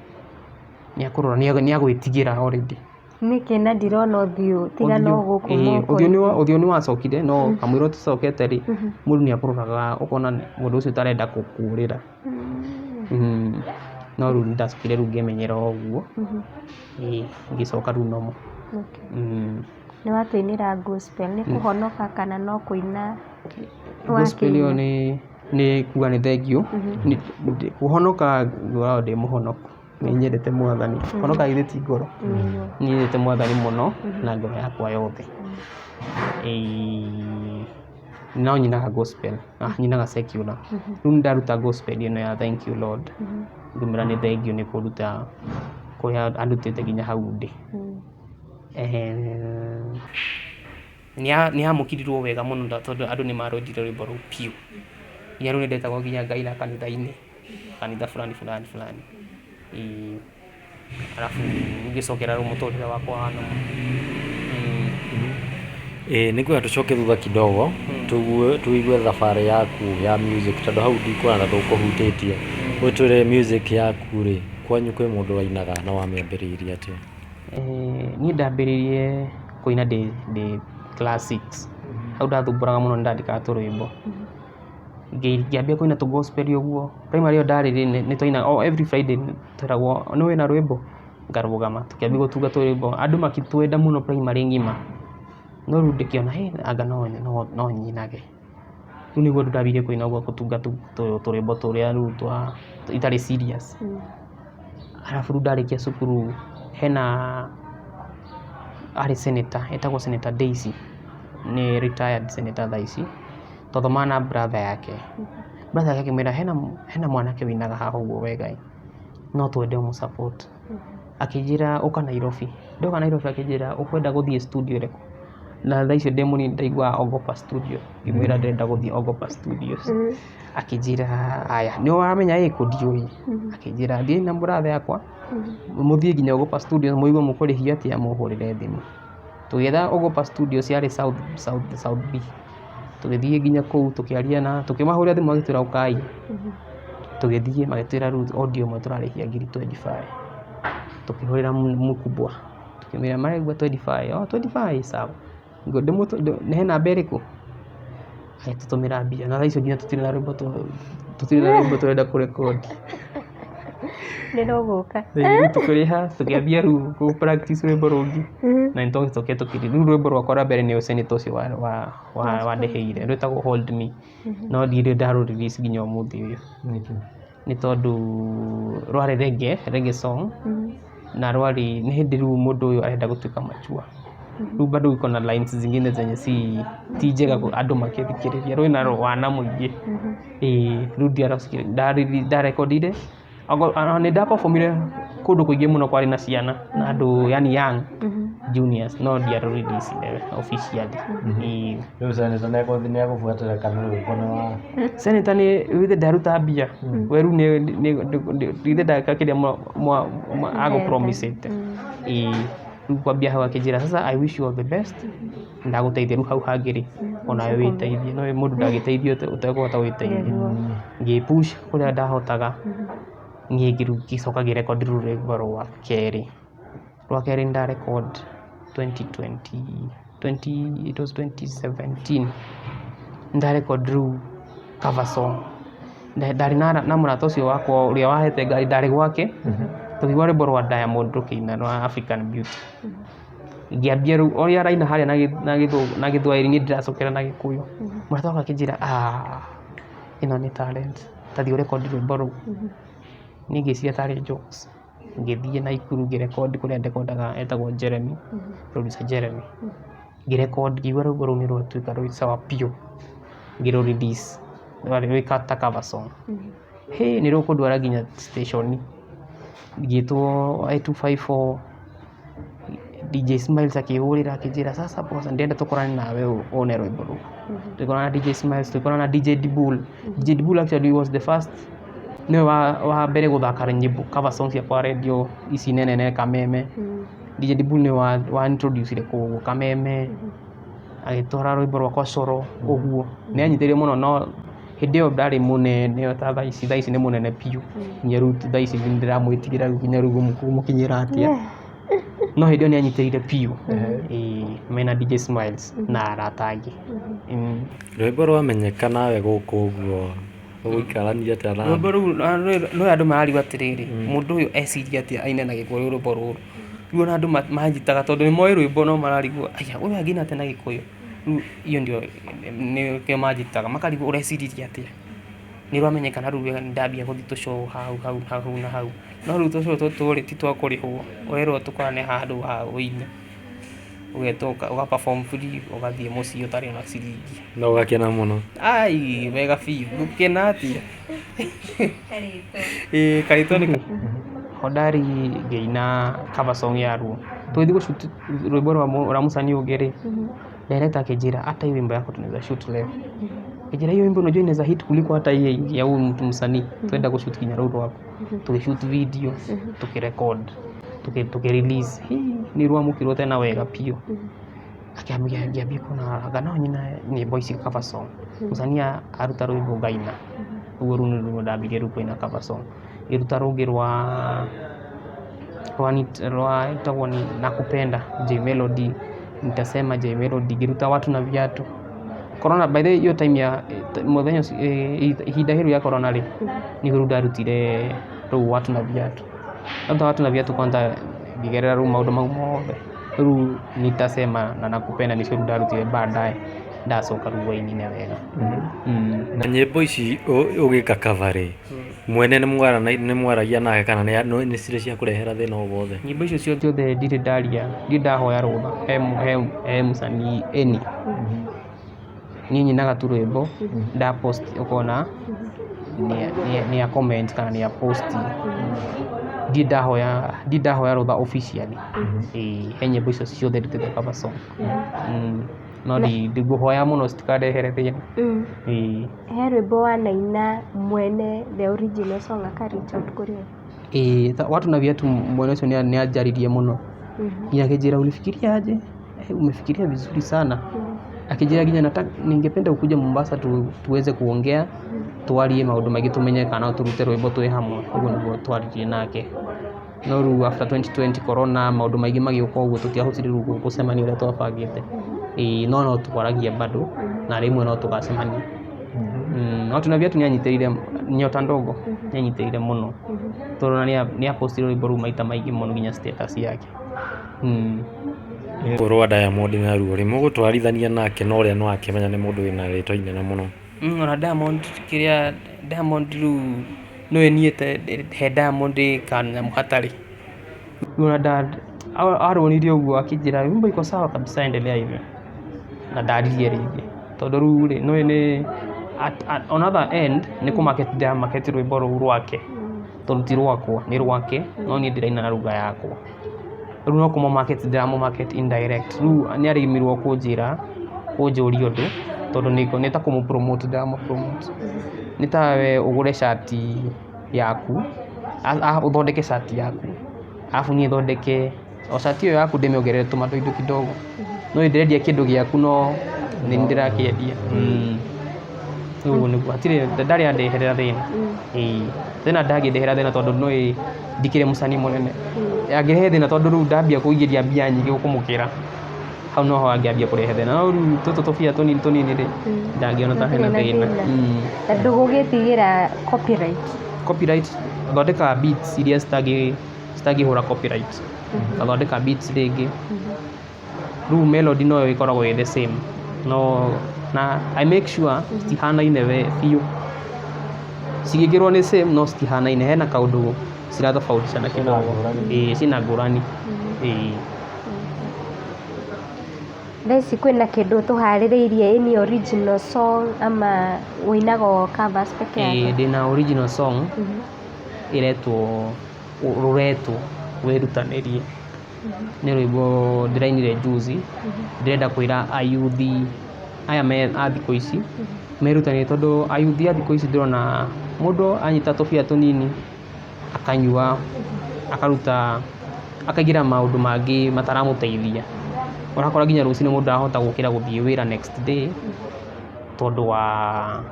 Nĩ akũrora, nĩ agwĩtigĩra already. Nĩkĩ na ndirona ũthiũ tiga no gũkũ moko-inĩ? Ũthiũ nĩ wacokire no kamũira ũtacokete rĩ, mũndũ nĩ akũroraga ũkona mũndũ ũcio tarenda gũkũrĩra. No rĩu nĩndacokire rĩu ngĩmenyera ũguo. Ĩĩ, ngĩcoka rĩu normal. Nĩ watũinĩra gospel, nĩ kũhonoka kana no kũina? Gospel ĩyo nĩ kuga nĩ thengiũ. Kũhonoka ngoragwo ndĩ mũhonoku. Nĩ nyendete Mwathani. Kũhonoka githĩ ti ngoro? Nĩ nyendete Mwathani mũno na ngoro yakwa yothe. No nyinaga gospel, nyinaga secular. Rĩu nĩ ndaruta gospel ĩno ya Thank You Lord. Ngĩmwĩra nĩ thengiũ nĩ kũnduta kũrĩa andutĩte nginya hau ndĩ. Nĩ yamũkĩrirwo wega mũno tondũ andũ nĩ marwendire rwĩmbo rũu biũ. Nginya rĩu nĩ ndetagwo nginya ngaina kanitha-inĩ, kanitha fulani fulani fulani. Arabu ngĩcokera rĩu mũtũrĩre wakwa wa normal. Ĩĩ, nĩ ngwenda tũcoke thutha kidogo tuigue thabarĩ yaku ya music tondũ hau ndikuona ta tũkũhutĩtie. Ũtwĩre music yaku rĩ, kwanyu kwĩ mũndũ wainaga na wamĩambĩrĩirie atĩa? Niĩ ndambĩrĩirie kũina ndĩ class 6. Hau ndathumbũraga mũno nĩ ndandĩkaga tũrwĩmbo. Ngĩambia kũina tũ gospel ũguo. Primary ĩyo ndarĩ rĩ, nĩ twainaga o every Friday tweragwo nĩ wĩna rwĩmbo? Ngarũgama tũkĩambia gũtunga tũrwĩmbo. Andũ makĩtwenda mũno primary ng'ima. No rĩu ndĩkĩona hĩ anga no nyinage. Rĩu nĩguo ndambirie kũina ũguo gũtunga tũrwĩmbo tũrĩa rĩu twa itarĩ serious. Arabu rĩu ndarĩkia cukuru hena arĩ senator, etagwo Senator Daisy. Nĩ retired senator thaa ici. Twathomaga na brother yake. Brother yake akĩmwĩra hena mwanake ũinaga haha ũguo wega ĩ, no twende ũmũ support. Akĩnjĩra ũka Nairobi. Ndoka Nairobi akĩnjĩra ũkwenda gũthiĩ studio ĩrĩkũ? Na thaa icio ndĩ mũnini ndaiguaga Ogopa Studio. Ngĩmwĩra ndĩrenda gũthiĩ Ogopa Studios. Akĩnjĩra aya, nĩ ũramenya ĩkũ? Ndiũĩ. Akĩnjĩra thiĩ na brother yakwa, mũthiĩ nginya Ogopa Studios mũigue mũkũrĩhio atĩa mũhũrĩre thimũ. Tũgĩetha Ogopa Studios yarĩ South B. Tũgĩthiĩ nginya kũu tũkĩaria na tũkĩmahũrĩra thimũ magĩtwĩra ũkai. Tũgĩthiĩ magĩtwĩra rĩu audio ĩmwe tũrarĩhia ngiri 25. Tũkĩhũrĩra mkubwa tũkĩmwĩra maraigua 25. Oh, 25 sawa. He namba ĩrĩkũ? Agĩtũtũmĩra mbia na thaa icio nginya tũtirĩ na rwĩmbo tũtirĩ na rwĩmbo tũrenda kũrekondi. Nĩ rũgũka. Rĩu tũkĩrĩha tũkĩambia rĩu kũ practice rwĩmbo rũngĩ na nĩ twacokire tũkĩrĩ rĩu rwĩmbo rwakwa rwa mbere nĩ senator ũcio wandĩhĩire rwĩtagwo Hold Me, no ndirĩ ndarũ release nginya ũmũthĩ ũyũ nĩ tondũ rwarĩ reggae song na rwarĩ nĩ hĩndĩ rĩu mũndũ ũyũ arenda gũtuĩka mature, rĩu bado iko na lines zingine zenye si ti njega andũ makĩthikĩrĩria, rwĩna wana mũingĩ. Ĩĩ, rĩu ndarekondire nĩ ndaperformire kũndũ kũingĩ mũno kwarĩ na ciana na andũ yani young juniors, no ndiarũ release officially. Ĩĩ. Rĩu senator nĩ egũbuatĩra kana rwĩmbo nĩ wa Senator nĩ githĩ ndaruta mbia we rĩu githĩ ndeka kĩrĩa agũ-promisĩte. Ĩĩ, rĩu kwambia hau akĩnjĩra sasa I wish you all the best, ndagũteithia rĩu hau hangĩ rĩ onawe wĩteithie, no mũndũ ndangĩteithio ũtekũhota gwĩteithia. Ngĩ push kũrĩa ndahotaga niĩ ngĩcoka ngĩrekondi rĩu rwĩmbo rwa kerĩ. Rwa kerĩ nĩ ndarecord 2020, it was 2017. Nĩ ndarecord rĩu cover song. Ndarĩ na mũrata ũcio wakwa ũrĩa wahete ngari, ndarĩ gwake, tũkĩigua rwĩmbo rwa Diamond rũkĩina rwa African Beauty. Ngĩambia rĩu ũrĩa araina harĩa na gĩthwaĩri, niĩ ndĩracokera na Gĩkũyũ. Mũrata wakwa akĩnjĩra, "Ah, ĩno nĩ talent, ta thiĩ ũrekondi rwĩmbo rũu." Niĩ ngĩciria tarĩ jokes. Ngĩthiĩ Naikuru ngĩrekondi kũrĩa ndekondaga, etagwo Jeremy, producer Jeremy. Ngĩrekondi, ngĩigua rwĩmbo rũu nĩ rwatuĩka rwĩ sawa biũ, ngĩrũ release rwarĩ rwĩ ta cover song. Hĩ, nĩ rũkũndwara nginya station, ngĩtwo Y254. DJ Smiles akĩhũrĩra akĩnjĩra, "Sasa boss, ndĩrenda tũkorane nawe wone rwĩmbo rũu." Tũgĩkorana na DJ Smiles, tũgĩkorana na DJ Dibul. DJ Dibul actually was the first, nĩwe wa mbere gũthaka nyĩmbo cover songs ciakwa radio ici nene nene, Kameme. DJ Dibul nĩwe wa introduce kũu Kameme, agĩtwara rwĩmbo rwakwa Coro ũguo. Nĩ anyitĩrĩire mũno, no hĩndĩ ĩyo ndarĩ mũnene ta thaa ici. Thaa ici nĩ mũnene biũ, nginya rĩu thaa ici nĩ ndĩramwĩtigĩra rĩu, nginya rĩu kũmũkinyĩra atĩa, no hĩndĩ ĩyo nĩ anyitĩrĩire biũ. Ĩĩ, mena DJ Smiles na arata angĩ. Rwĩmbo rwamenyeka nawe gũkũ ũguo ũgũikarania atĩa na Rwĩmbo rũu no andũ marariũa atĩrĩrĩ, mũndũ ũyũ eciria atĩa aine na Gĩkũyũ rwĩmbo rũrũ? Rĩu ona andũ manjitaga tondũ nĩ moĩ rwĩmbo, no mararigwo, "Aya, ũyũ angĩina atĩa na Gĩkũyũ?" Rĩu iyo ndio nĩkĩo manjĩtaga, makarigwo ũreciririe atĩa. Nĩ rwamenyekana rĩu nĩ ndambia gũthiĩ tũcũũ hau hau hau na hau, no rĩu tũcũũ tũtũ rĩ, ti twa kũrĩhwo, ũrerwo tũkorane handũ ha ũine, ũgetwo ũga perform free, ũgathiĩ mũciĩ ũtarĩ na ciringi. Na ũgakena mũno? Ai, wega biũ, ngũkena atĩa? Ĩĩ, karĩtwa nĩ Hodari. Ngĩina cover song ya ruo, tũgĩthiĩ gũshoot rwĩmbo rwa mũcanii ũngĩ rĩ, director akĩnjĩra, "Hata hii wimbo yako tunaweza shoot leo." Akĩnjĩra, "Hiyo wimbo unajua inaweza hit kuliko hata hii ya huyu mtu msanii, twenda gũshoot nginya rũu rwaku." Tũgĩshoot video, tũkĩrecord, tũkĩ release. Hii nĩ rwamũkĩrwo tena wega biũ. Akĩambia, ngĩambia kuona anga no nyine nyĩmbo ici cover song, mũcanii aruta rwĩmbo ngaina ũguo. Rĩu nĩruo ndambirie rĩu kũina cover song. Ngĩruta rũngĩ rwa rwĩtagwo ni Nakupenda, J Melody, Nitasema, J Melody. Ngĩruta Watu na Viatu. Corona, by the way, hiyo time ya mũthenya ũcio, ihinda rĩu ya corona rĩ, nĩguo rĩu ndarutire rũu Watu na Viatu. Ndaruta Watu na Viatu kwanza, ngĩgerera rĩu maũndũ mau mothe. Rĩu Nitasema na Nakupenda nĩcio rĩu ndarutire baadaye, ndacoka rĩu wainine wega. Na nyĩmbo ici ũgĩka cover rĩ, mwene nĩ mwaragia nake kana nĩ cirĩ cia kũrehera thĩna o wothe? Nyĩmbo icio ciothe ndirĩ ndaria, ndirĩ ndahoya rũtha he mũcanii any. Niĩ nyinaga tu rwĩmbo, nda post, ũkona nĩ comment kana nĩ post. Ndirĩ ndahoya rũtha officially. Ĩĩ, he nyĩmbo icio ciothe ndutĩte cover song. No ndingũhoya mũno citikarehere thĩna. Ĩĩ. He rwĩmbo wanaina mwene the original song aka reach out kũrĩ we? Ĩĩ, Watu na Viatu, mwene ũcio nĩ anjaririe mũno, nginya akĩnjĩra, "Ulifikiria aje? Eh, umefikiria vizuri sana." Akĩnjĩra nginya, "Ningependa ukuje Mombasa tuweze kuongea, twarie maũndũ maingĩ, tumenye kana no tũrute rwĩmbo twĩ hamwe." Ũguo nĩguo twaririe nake, no rĩu after 2020 corona, maũndũ maingĩ magĩũka ũguo, tũtiahotire rĩu gũcemania ũrĩa twabangĩte. Ĩĩ, no twaragia bado na rĩmwe no tũgacemania. Watu na Viatu nĩ anyitĩrĩire, Nyota Ndogo nĩ anyitĩrĩire mũno, tondũ ona nĩ apostire rwĩmbo rũu maita maingĩ mũno nginya status yake. Rwa Diamond naruo rĩ, mũgũtwarithania nake na ũrĩa no akĩmenya nĩ mũndũ wĩna rĩtwa inene mũno? Ona Diamond, kĩrĩa Diamond rĩu nĩwe niĩ he Diamond kanyamũ hatarĩ. Rĩu ona aronirie ũguo akĩnjĩra, "Wimbo iko sawa kabisa, endelea hivyo," na ndaririe rĩngĩ, tondũ rĩu rĩ nĩũĩ nĩ on other end nĩ kũ market, ndĩra market rwĩmbo rũu rwake, tondũ ti rwakwa, nĩ rwake, no niĩ ndĩraina na lugha yakwa. Rĩu no kũmũ market ndĩramũ market indirect. Rĩu nĩ arĩmirwo kũnjĩra kũnjũria ũndũ, tondũ nĩ ta kũmũ promote ndĩramũ promote. Nĩ ta we ũgũre cati yaku, ũthondeke cati yaku, arabu niĩ thondeke o cati ĩyo yaku, ndĩmĩongerere tũmadoido kidogo. No ndĩrendia kĩndũ gĩaku, no nĩ ndĩrakĩendia. Ũguo nĩguo, hatirĩ ndarĩ andeherera thĩna. Ĩĩ, tena ndangĩndehera thĩna, tondũ nĩũĩ ndikĩrĩ mũcanii mũnene. Angĩrehe thĩna, tondũ rĩu ndambia kũingĩria mbia nyingĩ gũkũmũkĩra, Hau noho angĩambia kũrehe thĩna, no rĩu tũtũ tũbia tũnini tũnini rĩ, ndangĩona ta hena Gũtirĩ na thĩna. thĩna. Na ndũgũgĩtigĩra copyright? Copyright, thondekaga beats iria citangĩhũra copyright, ngathondeka beats rĩngĩ. Rĩu melody noyo ĩkoragwo ĩ the same, no na I make sure citihanaine we biũ. Cigĩkĩrwo nĩ same no citihanaine, hena kaũndũ ciratofautishana kidogo. Ĩĩ, ciĩna ngũrani, ĩĩ. Thaa ici kwĩna kĩndũ tũharĩrĩirie, any original song ama ũinaga o covers peke Ĩĩ, yake? Ndĩna original song ĩretwo Rũretwo Wĩrutanĩrie. Nĩ rwĩmbo ndĩrainire juzi. Ndĩrenda kwĩra ayuthi aya me a thikũ ici merutanĩrie, tondũ ayuthi a thikũ ici ndĩrona mũndũ anyita tũbia tũnini akanyua, akaruta, akaingĩra maũndũ mangĩ mataramũteithia. Ũrakora nginya rũcinĩ mũndũ ndarahota gũkĩra gũthiĩ wĩra next day tondũ wa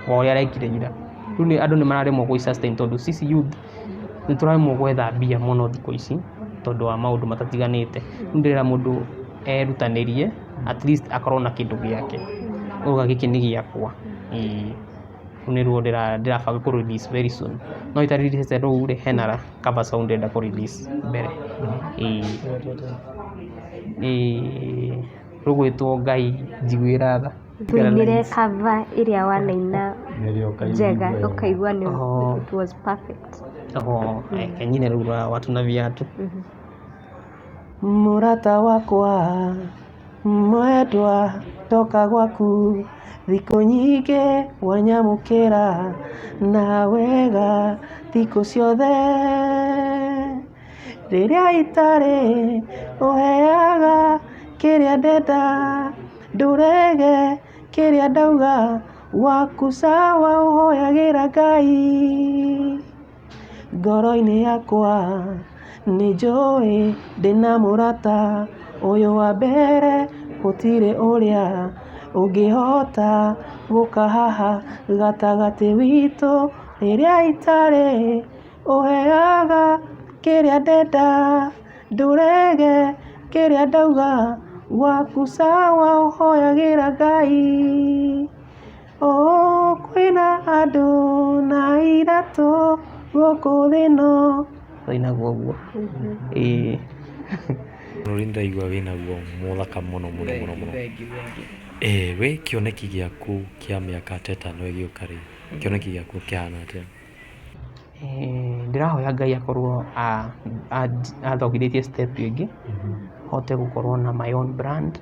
ũrĩa arekire ira. Rĩu nĩ andũ nĩ mararemwo gwĩ sustain, tondũ sisi youth nĩ tũraremwo gwetha mbia mũno thikũ ici tondũ wa maũndũ matatiganĩte. Rĩu ndĩrera mũndũ erutanĩrie at least akorwo na kĩndũ gĩake, uga gĩkĩ nĩ gĩakwa. Ĩĩ, rũu nĩruo ndĩrabanga kũ release very soon, no ita release rũu rĩ, hena cover song ndĩrenda kũ release mbere. Ĩĩ, ĩĩ, rũgwĩtwo Ngai Njiguĩra Tha. Tũinĩre cover ĩrĩa wanaina njega ũkaigua nĩ Oh. it was perfect. Oho, reke nyine rũu rwa Watu na Viatu. Mũrata wakwa mwendwa, ndoka gwaku thikũ nyingĩ, wanyamũkĩra na wega thikũ ciothe. Rĩrĩa itarĩ, ũheaga kĩrĩa ndenda, ndũrege kĩrĩa ndauga, waku sawa ũhoyagĩra Ngai. Ngoro-inĩ yakwa nĩ njũĩ ndĩna mũrata ũyũ wa mbere, gũtirĩ ũrĩa ũngĩhota gũka haha gatagatĩ witũ. Rĩrĩa itarĩ, ũheaga kĩrĩa ndenda, ndũrege kĩrĩa ndauga, waku sawa ũhoyagĩra Ngai. Oh, kwĩna andũ na iratũ gũkũ thĩ ĩno. Ĩinagwo ũguo, ĩĩ. Ũrĩa ndĩraigua wĩnaguo mũthaka mũno mũno mũno mũno. Ĩĩ, wĩ kĩoneki gĩaku kĩa mĩaka ta ĩtano ĩgĩũka rĩ, kĩoneki gĩaku kĩhana atĩa? Ndĩrahoya Ngai akorwo athongithĩtie step ĩngĩ, hote gũkorwo na my own brand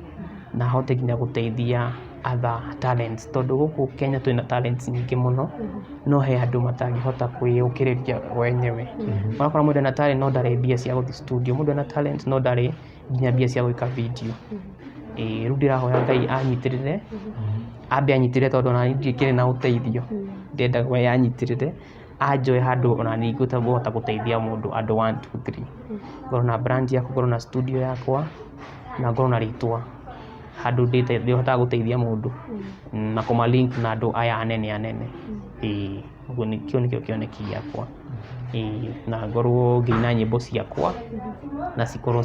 na hote nginya gũteithia other talents, tondũ gũkũ Kenya twĩna talents nyingĩ mũno, no he andũ matangĩhota kwĩyũkĩrĩria wenyewe. Ũrakora mũndũ ena talent no ndarĩ mbia cia gũthiĩ studio, mũndũ ena talent no ndarĩ nginya mbia cia gwĩka video. Ĩĩ, rĩu ndĩrahoya Ngai anyitĩrĩre, ambe anyitĩrĩre, tondũ ona niĩ ndikĩrĩ na ũteithio. Ndĩrenda we anyitĩrĩre, anjoe handũ ona niĩ ngũhota gũteithia mũndũ, andũ one two three. Ngorwo na brand yakwa, ngorwo na studio yakwa na ngorwo na rĩtwa handũ ndĩhotaga gũteithia mũndũ na kũma link na andũ aya anene anene. Ĩĩ, ũguo kĩu nĩkĩo kĩoneki gĩakwa. Ĩĩ, na ngorwo ngĩina nyĩmbo ciakwa na cikorwo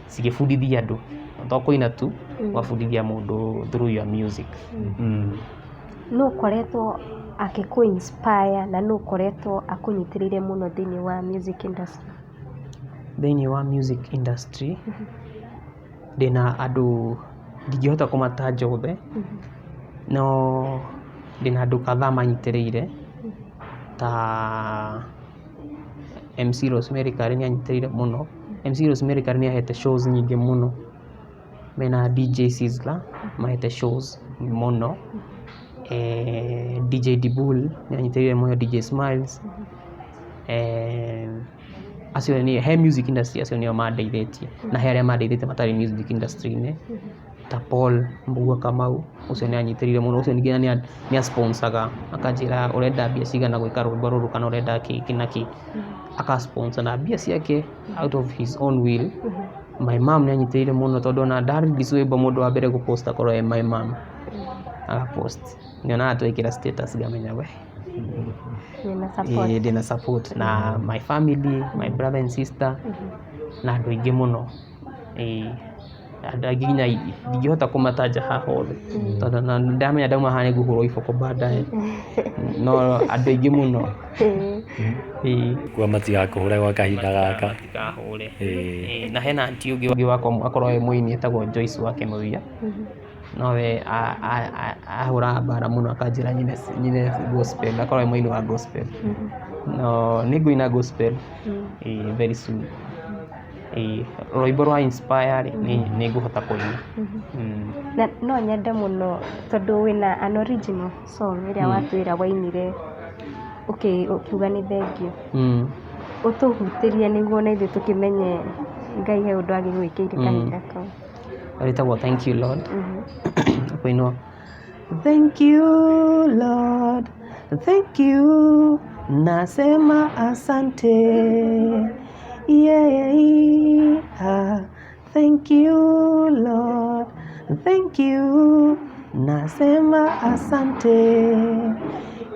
cigĩbundithia andũ, to kũina tu, ũgabundithia mũndũ through your music. Nũ ũkoretwo akĩkũ inspire na nũ ũkoretwo akũnyitĩrĩire mũno thĩinĩ wa music industry? Thĩinĩ wa music industry ndĩna andũ ndingĩhota kũmataja othe, no ndĩna andũ kadhaa manyitĩrĩire, ta MC Rosemary Kari nĩ anyitĩrĩire mũno. MC Rosemary Kari nĩ ahete shows nyingĩ mũno, mena DJ Sizzla mahete shows mũno. DJ Dibul nĩ anyitĩrĩire mũno, DJ Smiles. Acio nĩ he music industry, acio nĩo mandeithĩtie, na he arĩa mandeithĩtie matarĩ music industry-inĩ ta Paul Mbugua Kamau, ũcio nĩ anyitĩrĩire mũno. Ũcio nginya nĩ asponsaga, akanjĩra ũrenda mbia cigana gwĩka rwĩmbo rũrũ kana ũrenda kĩ na kĩ, aka sponsor na mbia ciake out of his own will. My mom nĩ anyitĩrĩire mũno, tondũ ona nda release rwĩmbo, mũndũ wa mbere gũpost akorwo e my mom, agapost, nyonaga twekĩra status ngamenya we Wĩna support. Ĩĩ, ndĩna support na my family, my brother and sister na andũ aingĩ mũno. Ĩĩ, Andũ aingĩ nginya ndingĩhota kũmataja haha othe tondũ na ndamenya ndauma haha nĩngũhũrwo iboko baadaye, no andũ aingĩ mũno. Ĩĩ. Kuga matigakũhũre gwa kahinda gaka. Matikahũre. Ĩĩ. Ĩĩ, na hena aunty ũngĩ wakwa akorwo e mũini etagwo Joyce wa Kĩnuthia, nowe ahũraga mbara mũno akanjĩra nyine gospel, akorwo e mũini wa gospel. No nĩngũina gospel, ĩĩ, very soon. Ĩĩ, rwĩmbo rwa inspire rĩ, nĩngũhota kũina. Na no nyende mũno tondũ wĩna an original song ĩrĩa watwĩra wainire ũkiuga nĩ thengiũ. Ũtũhutĩrie nĩguo na ithuĩ tũkĩmenye Ngai he ũndũ agĩgwĩkĩire kahinda kau. Rĩtagwo Thank You Lord. Kũinwo Thank you Lord, thank you, nasema asante. Yeah, ah, thank you Lord, thank you, nasema asante.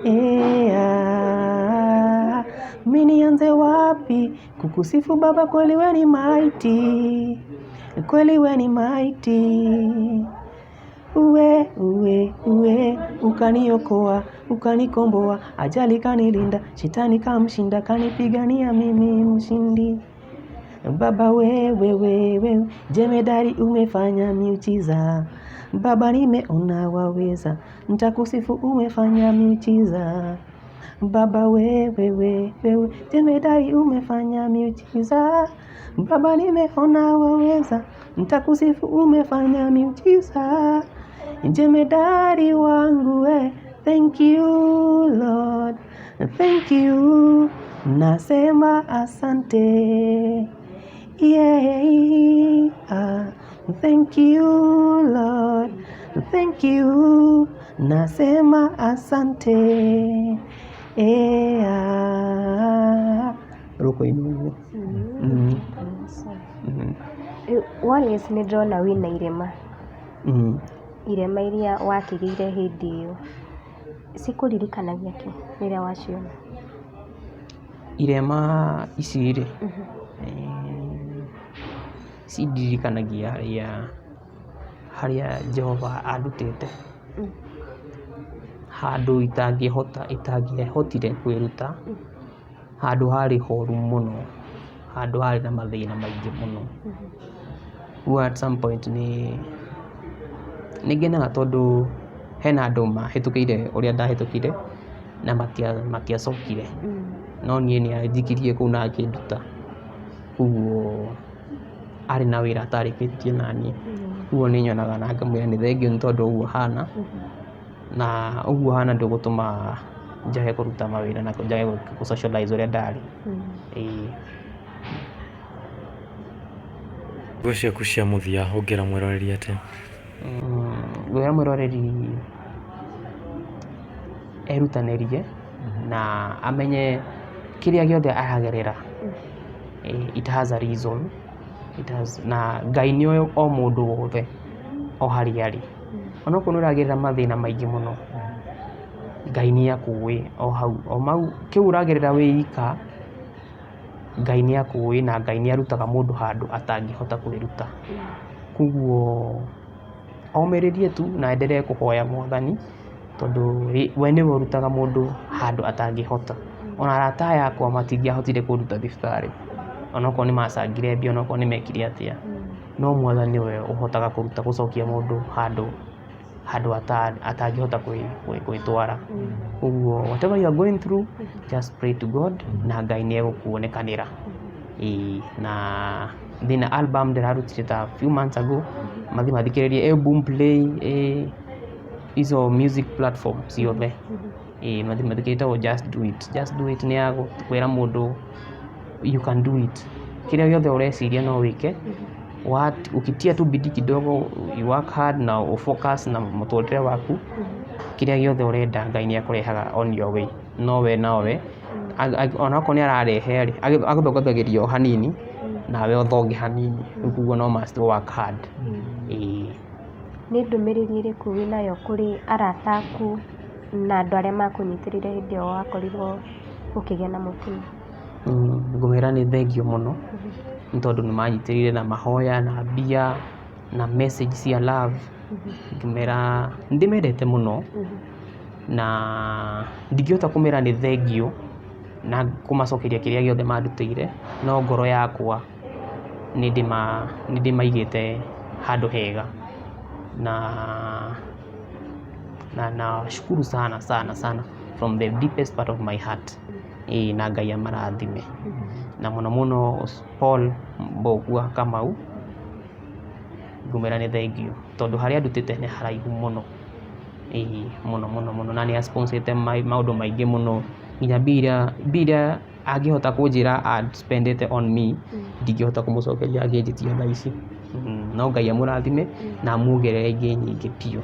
Yeah. Mimi nianze wapi kukusifu Baba, kweli we ni mighty, kweli we ni mighty. Uwe, uwe, uwe, ukaniokoa, ukanikomboa, ajali kanilinda, shetani kamshinda, kanipigania mimi mshindi. Baba wewe, wewe, jemedari umefanya miujiza. Baba nimeona waweza, nitakusifu umefanya miujiza. Baba wewe, wewe, jemedari umefanya miujiza. Baba nimeona waweza, nitakusifu umefanya miujiza. Jemedari wangu we, thank you Lord, thank you, nasema asante. Yeah, ah, thank you Lord, thank you, nasema asante. Yeah. Rũkũinwo ũguo. Wallace nĩ ndĩrona wĩna irema. Irema iria wakĩgĩire hĩndĩ ĩyo cikũririkanagia kĩ rĩrĩa waciona? Irema ici rĩ, cindirikanagia harĩa Jehova andutĩte, handũ itangĩhota, itangĩahotire kwĩruta, handũ harĩ horu mũno, handũ harĩ na mathĩna maingĩ mũno. Rĩu at some point nĩ ngenaga tondũ hena andũ mahĩtũkĩire ũrĩa ndahĩtũkire na matiacokire, no niĩ nĩ anjikirie kũu na akĩnduta, koguo arĩ na wĩra atarĩkĩtie naniĩ, koguo nĩ nyonaga na ngamwĩra nĩ thengiũ nĩ tondũ ũguo hana, na ũguo hana ndũgũtũma njage kũruta mawĩra na njage gũ socialize ũrĩa ndarĩ. Ĩĩ. Ciugo ciaku cia mũthia ũngĩra mwĩroreri atĩa? Ngwĩra mwĩroreri erutanĩrie na amenye kĩrĩa gĩothe aragerera, it has a reason. It has, na Ngai nĩoĩ o mũndũ wothe o harĩa arĩ. Onokorwo nĩ ũragerera mathĩna maingĩ mũno, Ngai nĩ akũĩ o hau, o mau kĩu ũragerera wĩ ika, Ngai nĩ akũĩ na Ngai nĩ arutaga mũndũ handũ atangĩhota kwĩruta. Koguo omĩrĩrie tu na endelee kũhoya Mwathani tondũ we nĩwe ũrutaga mũndũ handũ atangĩhota. Ona arata aya akwa matingĩahotire kũnduta thibitarĩ, onokorwo nĩ macangire mbia, onokorwo nĩ mekire atĩa, no Mwathani nĩwe ũhotaga kũruta gũcokia mũndũ handũ atangĩhota gwĩtwara. Koguo whatever you are going through, just pray to God na Ngai nĩ egũkuonekanĩra. Ĩĩ, na ndĩna album ndĩrarutire ta few months ago, mathiĩ mathikĩrĩrie ĩ Boomplay, ĩ izo music platform ciothe. Ĩĩ, mathiĩ mathikĩrĩrie ĩtagwo Just Do It. Just Do It nĩ ya kwĩra mũndũ you can do it. Kĩrĩa gĩothe ũreciria no wĩke, ukitia tu bidii kidogo, you work hard na ũ focus na mũtũrĩre waku, kĩrĩa gĩothe ũrenda Ngai nĩ akũrehaga on your way. No we nowe, onokorwo nĩ ararehe rĩ, agũthongathongeria o hanini, nawe ũthonge hanini. Rĩu koguo no must work hard. Ĩĩ. Nĩ ndũmĩrĩri ĩrĩkũ wĩnayo kũrĩ arata aku na andũ arĩa makũnyitĩrĩire hĩndĩ ĩyo wakorirwo ũkĩgĩa na mũtino? Ngũmera nĩ thengiũ mũno nĩ tondũ nĩ manyitĩrĩire na mahoya na mbia Na message cia love, ngĩmera nĩ ndĩmendete mũno na ndingĩhota kũmera nĩ thengiũ na kũmacokeria kĩrĩa gĩothe mandutĩire, no ngoro yakwa nĩ ndĩmaigĩte handũ hega na nashukuru sana sana sana from the deepest part of my heart. Ĩĩ, na Ngai amarathime, na mũno mũno Paul Mbũgua Kamau, ngũmwĩra nĩ thengiũ tondũ harĩa andutĩte nĩ haraihu mũno. Ĩĩ, mũno mũno mũno, na nĩ a-sponsor-ĩte maũndũ maingĩ mũno, nginya mbia iria angĩhota kũnjĩra a-spend-ĩte on me, ndingĩhota kũmũcokeria angĩnjĩtia thaa ici. No Ngai amũrathime na amuongerere ingĩ nyingĩ biũ,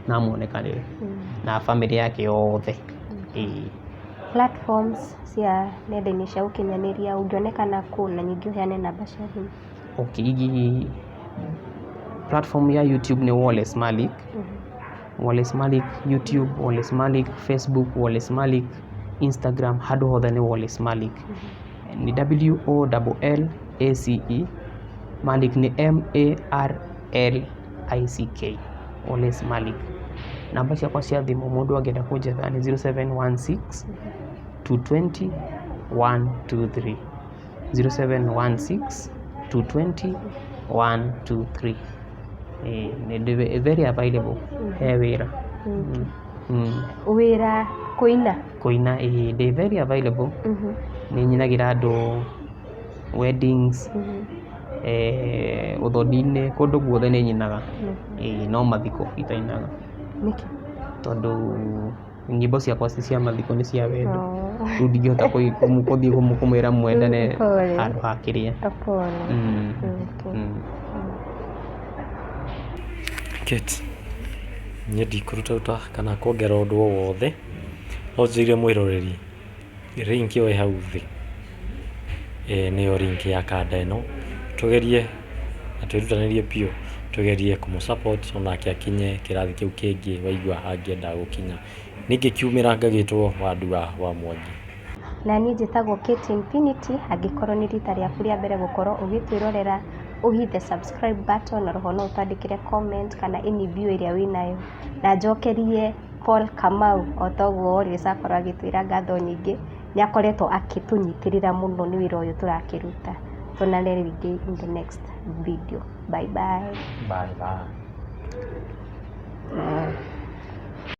na amuonekanĩre na bamĩrĩ yake yothe. Ĩĩ. Platforms cia nenda-inĩ cia ũkinyanĩria ũngĩonekana kũ, na ningĩ ũheane namba cia thimũ? Okay, platform ya YouTube nĩ Wallace Malik. Wallace Malik YouTube, Wallace Malik Facebook, Wallace Malik Instagram, handũ hothe nĩ Wallace Malik. Nĩ W O L L A C E, Malik nĩ M A R L I C K, Wallace Malik. Namba ciakwa cia thimũ mũndũ angĩenda kũnjetha nĩ 0716 220 123, 0716 220 123. Nĩ ndĩ very available he wĩra. Wĩra kũina? Kũina, ĩĩ, ndĩ very available. Nĩ nyinagĩra andũ weddings, ũthoni-inĩ, kũndũ guothe nĩ nyinaga. Ĩĩ, no mathiko itainaga. Nĩkĩ? Tondũ nyĩmbo ciakwa ci cia mathiko, nĩ cia wendo. Rĩu ndingĩhota gũthiĩ kũmwĩra mwendane Pole. handũ ha kĩrĩa. Pole. Okay. Kate, niĩ ndikũrutaruta kana kuongerera ũndũ o wothe, no njĩre mwĩroreri link ĩyo ĩ hau thĩ, nĩyo link ya kanda ĩno, tũgerie na twĩrutanĩrie biũ tũgerie kũmũ support onake akinye kĩrathi kĩu kĩngĩ waigua angĩenda gũkinya. Ningĩ kiumĩra ngagĩtwo Wandua wa Mwangi. Na niĩ njĩtagwo Kate Infinity. Angĩkorwo nĩ rita rĩaku rĩa mbere gũkorwo ũgĩtwĩrorera, ũhithe subscribe button, oroho no ũtwandĩkĩre comment kana any view ĩrĩa wĩnayo, na njokerie Paul Kamau o toguo Wallace akorwo agĩtwĩra ngatho nyingĩ, nĩ akoretwo akĩtũnyitĩrĩra mũno nĩ wĩra ũyũ tũrakĩruta. Tuonane rĩngĩ in the next video. Bye bye. Bye bye.